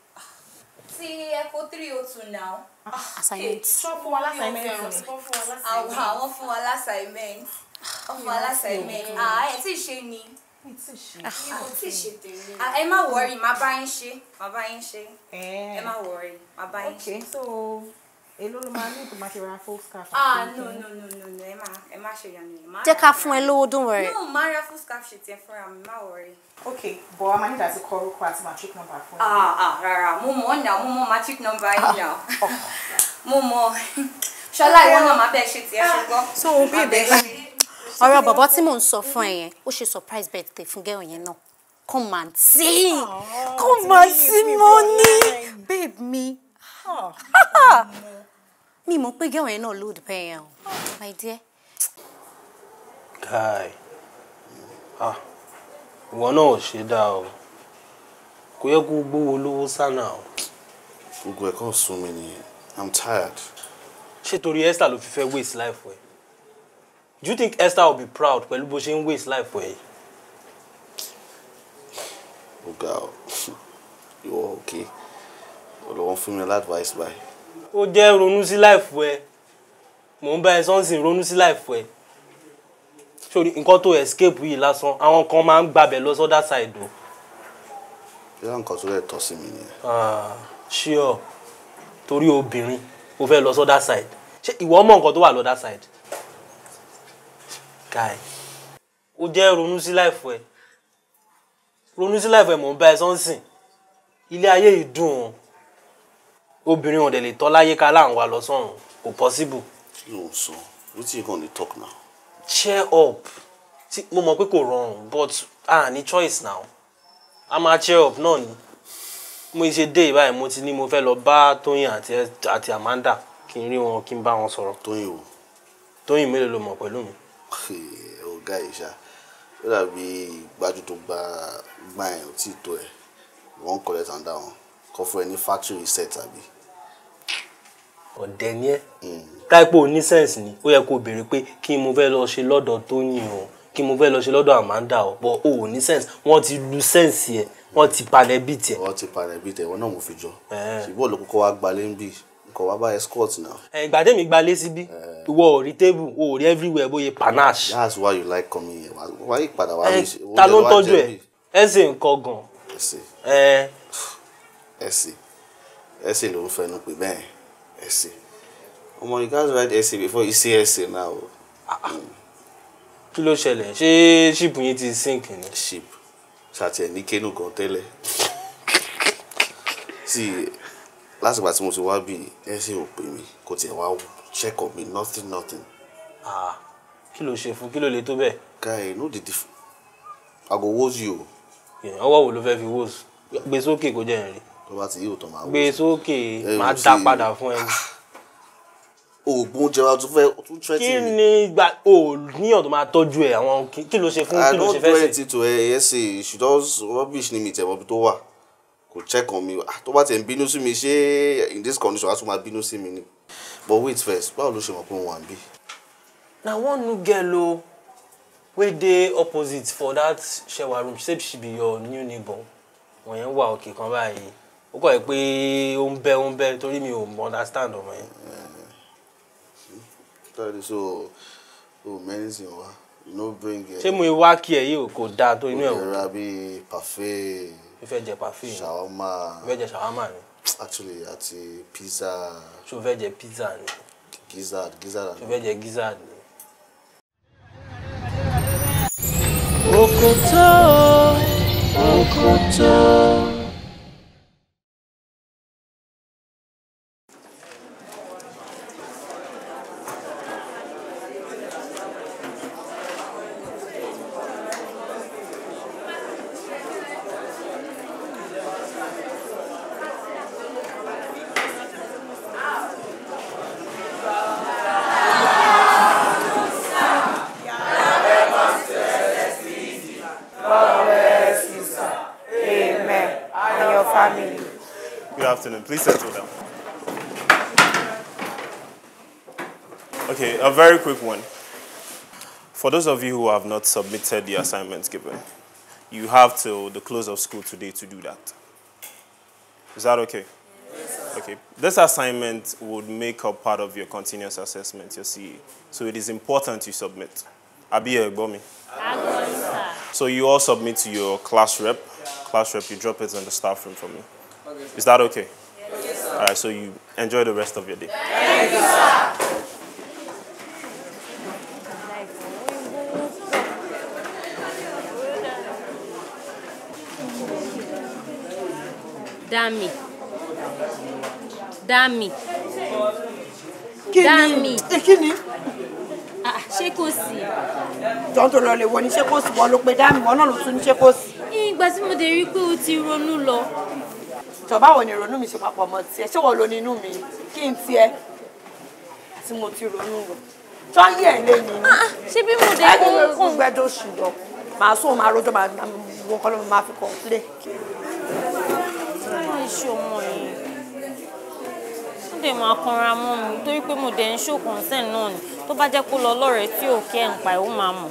Ti Echo 302 now. Assignment. Ṣọ́ fún wa l'assignment ni. Àwọn fún wa l'assignment. Wọ́n fún wa l'assignment. Ah, ẹ tí ì ṣe ni. Mi tí ì ṣe. Mi ò tí ì ṣe tèmi. Ah, ẹ má worry, má bá yín ṣe. Má bá yín ṣe. Ẹ má worry, má bá yín ṣe. Okay, so èló ló máa ní tó máa fi ra full scarf? Ah, no, no, no, no, no, ẹ má ṣe ìyanu yẹn. Má Jẹ́ ra ká fúnra fún ẹ mi. lówó, don't worry. No, má ra full scarf ṣe tiẹ̀ fúnra mi, má worry. Okay, but a máa ní láti kọ orúkọ àti matric number fún ẹ. Ah, ah, rárá, mo mọ̀ now, mo mọ̀ matric number yín now. Mo mọ̀. Ṣọlá, ìwọ náà má bẹ́ẹ̀ ṣe tiẹ̀ ṣùgbọ́n. So, baby. Ọ̀rọ̀ bọ̀bọ̀ tí mò ń sọ fún ẹ yẹn, ó ṣe surprise birthday fún girl yẹn náà. Come and see. Come and see money. Babe mi. Mi mọ̀ pé girl yẹn náà load bẹ́ẹ̀ yẹn o. My dear. Guy, ah, ìwọ náà ò ṣe dáa o. Kò yẹ kó gbówó lówó sánà o. Gbogbo ẹ̀ kàn sún mi nìyẹn. I'm tired. Ṣé torí Esther ló fi fẹ́ waste life ẹ̀? Do you think Esther will be proud pẹ̀lú bó ṣe ń waste life ẹ̀? Ó ga o. Ìwọ okay. Ọ̀dọ̀ wọn fún mi l'advice báyìí. Ó jẹ́ ronú sí láìfù ẹ. Mò ń bá ẹ sọ́nsìn ronú sí láìfù ẹ. Sórí nǹkan tó escape yìí lásán, àwọn kan máa ń gbabẹ̀ lọ sọ́dá side o. Ìyá nǹkan tó lè tọ́ sí mi nìyẹn. Sure, torí obìnrin o fẹ́ lọ sọ́dá side. Ṣé ìwọ mọ̀ nǹkan tó wà lọ́dá side? Guy, ó jẹ́ ronú sí láìfù ẹ. Ronú sí láìfù ẹ, mò ń bá ẹ sọ́nsìn. Ilé ayé yìí dùn o. Obìnrin ò dẹ̀ lè tọ́ láyé ká láǹ wa lọ sọ́run. Kò possible. Kí ló ń sọ? Wetin you gonna talk now? Cheer up. Tí mo mọ̀ pé kò rọrùn, but a ní choice now. A máa cheer up náà ni. Mo ṣe dé ìbáyìí, mo ti ní mo fẹ́ lọ bá Tóyìn àti Amanda kí n rí wọn, kí n bá wọn sọ̀rọ̀. Tóyìn o. Tóyìn mélòó ló mọ̀ pẹ̀lú mi? Ọ̀gá ìṣá, ó dàbí gbájú tó gbá ẹ̀ ò tí ì tó ẹ̀. Wọ́n collect and down. Kọ́ fún ẹ ní factory set àbí? Ọ̀dẹ̀ ni ẹ́. Táìpò ní sense ni, ó yẹ kó béèrè pé kí mo fẹ́ lọ ṣe lọ́dọ̀ Tóyìn o, kí mo fẹ́ lọ ṣe lọ́dọ̀ Amanda o, but o ò ní sense. Wọ́n ti lu sense ẹ̀, wọ́n ti palẹ̀ bí tiẹ̀. Wọ́n ti palẹ̀ bí tiẹ̀, wọ́n náà mo fi jọ. Ṣùgbọ́n olùkọ́ wa gbalé ń bì, nǹkan wa bá escort náà. Ìgbà tèmi gbalé síbí, ìwọ ò rí table, o ò rí everywhere bóyá panache. That's why you like coming here. Why you padà wá rí? Ta ló ń tọ́jú ẹ̀? Ẹ̀sìn nǹkan gan. Ẹ̀sìn. Ẹ̀sìn. Ẹ̀sìn ló ń fẹnu pè bẹ́ẹ̀. Ẹ̀sìn. Ọmọ, you gats write essay before you say essay now. Kí ló ṣẹlẹ̀? Ṣé ship yín ti sink ni? Ship. Ṣàtì ẹ̀ ní Kano gan tẹ́lẹ̀. See, lásìgbà tí mo ti wá bí essay ò pè mí, kò tiẹ̀ wá check on me, nothing, nothing. Kí ló ṣe fún? Kí ló le tó bẹ́ẹ̀? Guy, no dey diff. I go woz you. Ọwọ́ wo ló fẹ́ fi woz? Gbé sókè kó jẹ́ ìrìn. Tó bá ti yí òótọ́ máa woz. Gbé sókè, máa dá padà fún ẹ. Oògùn oúnjẹ wa tún fẹ́ tún threaten mi. Kí ni ìgbà o níyàn tó máa tọ́jú ẹ̀ àwọn kí ló ṣe fún kí ló ṣe fẹ́ ṣe? I don't do anything to her essay, she does rubbish ní mi tẹ̀ mọ́bi tó wà. Kò check on me. Tó bá ti ń bínú sí mi ṣé in this condition wàá tún máa bínú sí mi ni. But wait first, báwo ló ṣe mọ̀ pé mo wà níbí? Na one new girl o wey dey opposite for that Shewa room, she say she be your new neighbor. Wọ́n yẹn wà òkè kan báyìí. Ó kọ̀ ẹ́ pé ó ń bẹ́ torí mi ò understand ọmọ yẹn. So, oh, many things you no bring. Ṣé mo wá kí ẹ yìí kò dáa tó inú ẹ̀ wò? Ra bí parfait. Mo fẹ́ jẹ parfait. Shawarma. Mo fẹ́ jẹ shawarma ni. Actually, àti pizza. Ṣé o fẹ́ jẹ pizza ni? Gizzard. Ṣé o fẹ́ jẹ gizzard ni? Òkòtó, òkòtó. Good afternoon. Please settle down. Okay, a very quick one. For those of you who have not submitted the assignments given, you have till the close of school today to do that. Is that okay? Yes. Okay. This assignment would make up part of your continuous assessment, your CA. So it is important you submit. Abi Egbomi. So you all submit to your class rep. Class rep, you drop it in the staff room for me. Is that okay? Yes, sir. All right, so you enjoy the rest of your day. Thank you, sir. Dami. Dami. Dami. Kí ni? Ṣé kò sí? Jọ́n tó lọ lè wọ ní ṣé kò sí, wọ́n ló pe Dami, wọ́n náà ló tún ní ṣé kò sí. Ìgbà tí mo dé rí pé o ti ronú lọ. Jọ báwo ni ìrònú mi ṣe papọ̀ mọ́ tiẹ̀? Ṣé wọ́n lo ní inú mi? Kí n tiẹ̀ tí mo ti ronú lọ. Tọ́yí ẹ̀ lé mi. Ṣé bí mo dé kó ń gbẹ́dọ̀ ṣù lọ? Màá sún màá rojọ́ màá wọ́n kọ́ ló máa fi complain. Wọ́n ṣe ọmọ yìí. Ó dẹ̀ máa kanra mọ́ mi torí pé mo dẹ̀ ń show concern náà ni. Tó bá jẹ́ kó lọ lọ́rẹ̀ẹ́ tí ò kí ẹ̀ ń pa ẹ̀ ó máa mọ̀.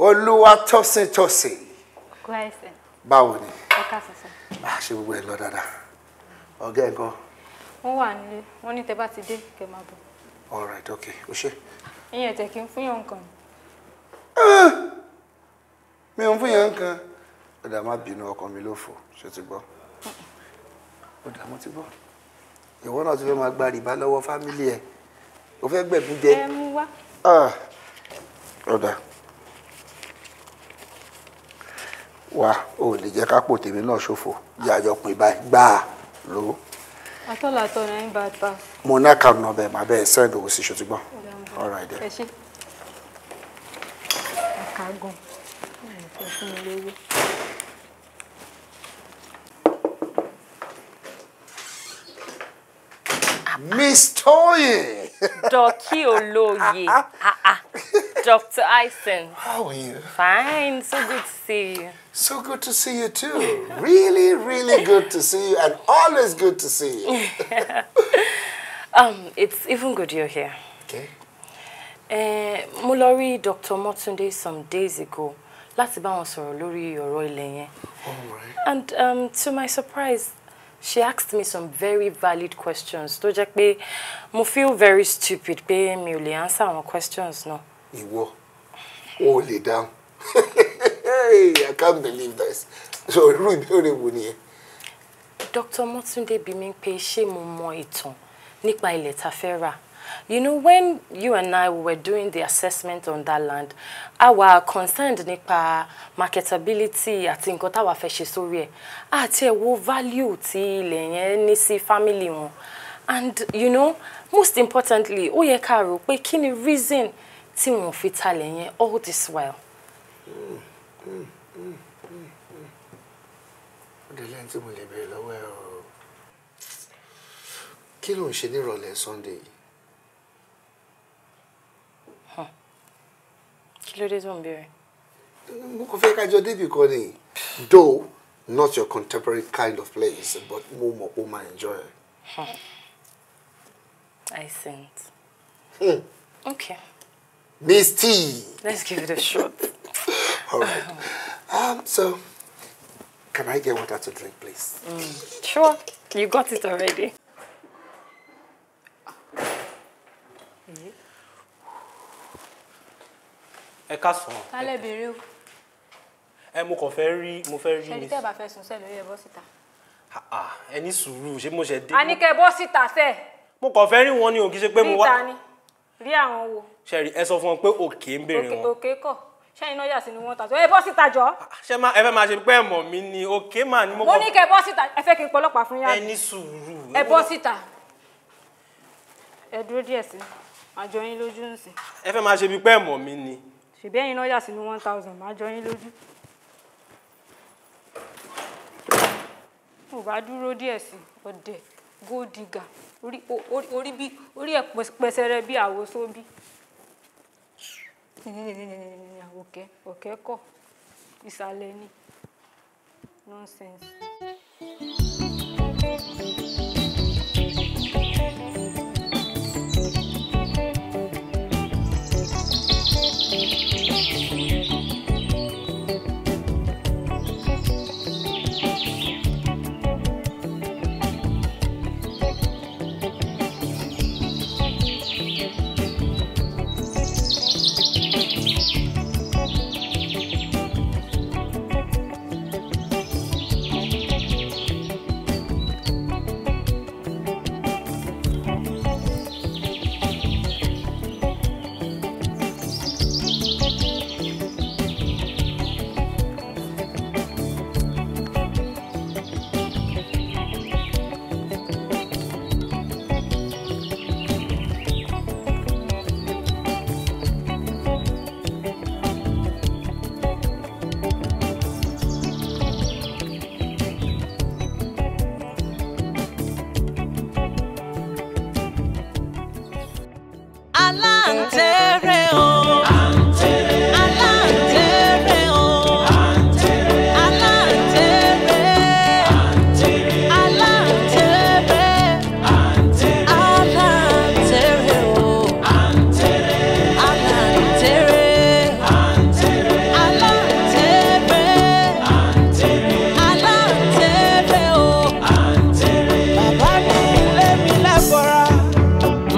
Olúwatósìn Tósìn. Kwẹ́sẹ̀. Báwo ni? Ẹ káàsán sir. Ah, ṣé gbogbo ẹ lọ dáadáa? Ọ̀gá ẹ̀ gan. Wọ́n wà nílé, wọ́n ní tẹ́ bá ti dé kẹ́ máa bọ̀. All right, okay. O ṣé. Ìyẹn tẹ̀ kí n fún yàn nǹkan. Mi ò ń fún yàn nǹkan. Ó dà, má bínú, ọkàn mi ló fò, ṣé ti gbọ́? Ó dà, mo ti gbọ́. Ìwọ náà ti fẹ́ máa gba rìbá lọ́wọ́ family ẹ̀. O fẹ́ gbẹ̀bú jẹ. Ẹ mú wá. Ó dà. Wá, o lè jẹ́ kápò tèmi náà ṣòfò. Jẹ́ àjọ pín báyìí. Gbà á lò ó. Atọ́làtọ̀ náà ń bá a ta. Mo ní account number, màá bẹ́ẹ̀ send owó sí, ṣó ti gbọ́? All right then. Ẹ ṣé. Àkàgùn. Ẹ fún mi lówó. Miss Toyin. Doki Oloye. Ah, ah. Dr. Ison. How are you? Fine. So good to see you. So good to see you too. Really, really good to see you, and always good to see you. It's even good you're here. Okay. Mo lọ rí Dr. Motunde some days ago láti bá wọn sọ̀rọ̀ lórí ọ̀rọ̀ ilẹ̀ yẹn. All right. And to my surprise, she asked me some very valid questions tó jẹ́ pé mo feel very stupid pé mi ò lè answer àwọn questions náà. Ìwọ, o lè dáhùn. I can't believe this. So irú ìbéèrè wo nìyẹn? Dr. Motunde bi mí pé ṣé mo mọ ìtàn nípa ilẹ̀ tá fẹ́ rà. You know, when you and I were doing the assessment on that land, a were concerned nípa marketability àti nǹkan táwa fẹ́ ṣe sórí ẹ̀. Àti ẹ̀ wo value tí ilẹ̀ yẹn ní sí family wọn. And you know, most importantly, ó yẹ ká rò pé kí ni reason tí wọ́n fi talẹ̀ yẹn all this while. Ó dé lẹ́yìn tí mo lè béèrè lọ́wọ́ ẹ o. Kí ló ń ṣe nírọ̀lẹ́ Sunday yìí? Kí ló dé tó ń béèrè? Mo kàn fẹ́ ká jọ débì kan ni. Though not your contemporary kind of place, but mo mọ̀ pé ó máa enjoy ẹ̀. I sent. Okay. Miss T. Let's give it a shot. All right. So, can I get water to drink, please? Sure. You got it already. Ẹ káàsán. Kálẹ̀ bèrè o. Ẹ mo kàn fẹ́ rí, mo fẹ́ rí Ṣé Miss. tẹ́ bá fẹ́ sùn sẹ́ lórí ẹ bọ́ síta. Ah, ẹ ní sùúrù, ṣé mo ṣe dé? A ní kẹ́ bọ́ síta sẹ́. Mo kàn fẹ́ rí wọn ni o, kì í ṣe pé mo Rí wá. ta ni? Rí àwọn wo? Ṣé rí, ẹ sọ fún wọn pé òkè ń béèrè wọn. Òkè kọ̀. Ṣẹ́yìn náà yà sínú wọn tà. Ẹ bọ́ síta jọ. Ṣé má ẹ fẹ́ máa ṣe pé ẹ mọ̀ mí ni òkè mà ni mo Mo kàn. ní kẹ́ bọ́ síta. Ẹ fẹ́ kí n pọlọ́pàá fún yàrá. Ẹ ní sùúrù. Ẹ bọ́ síta. Ẹ dúró díẹ̀ sí. Màá jọ yín lójú nsìn. Ẹ fẹ́ máa ṣe bí pé ẹ mọ̀ mí ni. Ṣèbí ẹ̀yin náà yà sínú 1000, màá jọ yín lójú. Mo bá dúró díẹ̀ sí ọ̀dẹ̀ gold digger orí orí bí orí ẹ̀ pẹsẹrẹ bí àwo sóbí. Òkè òkè kọ̀ ìsàlẹ̀ ni nonsense.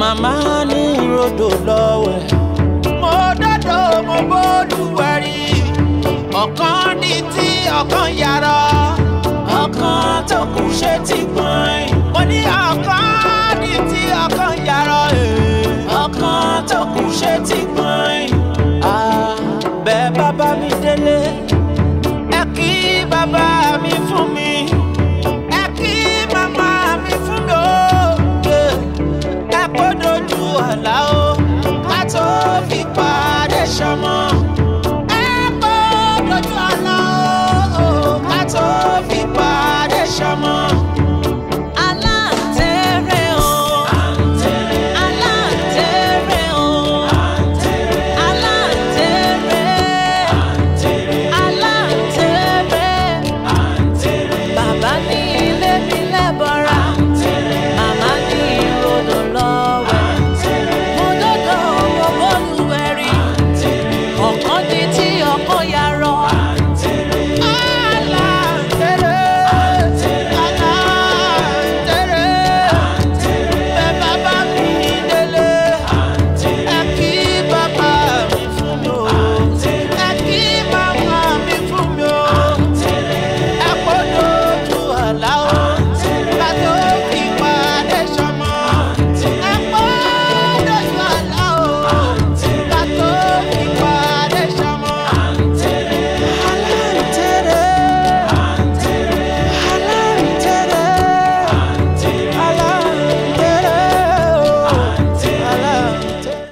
Màmá ní rodò lọ́wẹ̀. Mo dọ́dọ̀ mo bólúwẹ̀rí. Ọ̀kan ní tí ọ̀kan yàrá.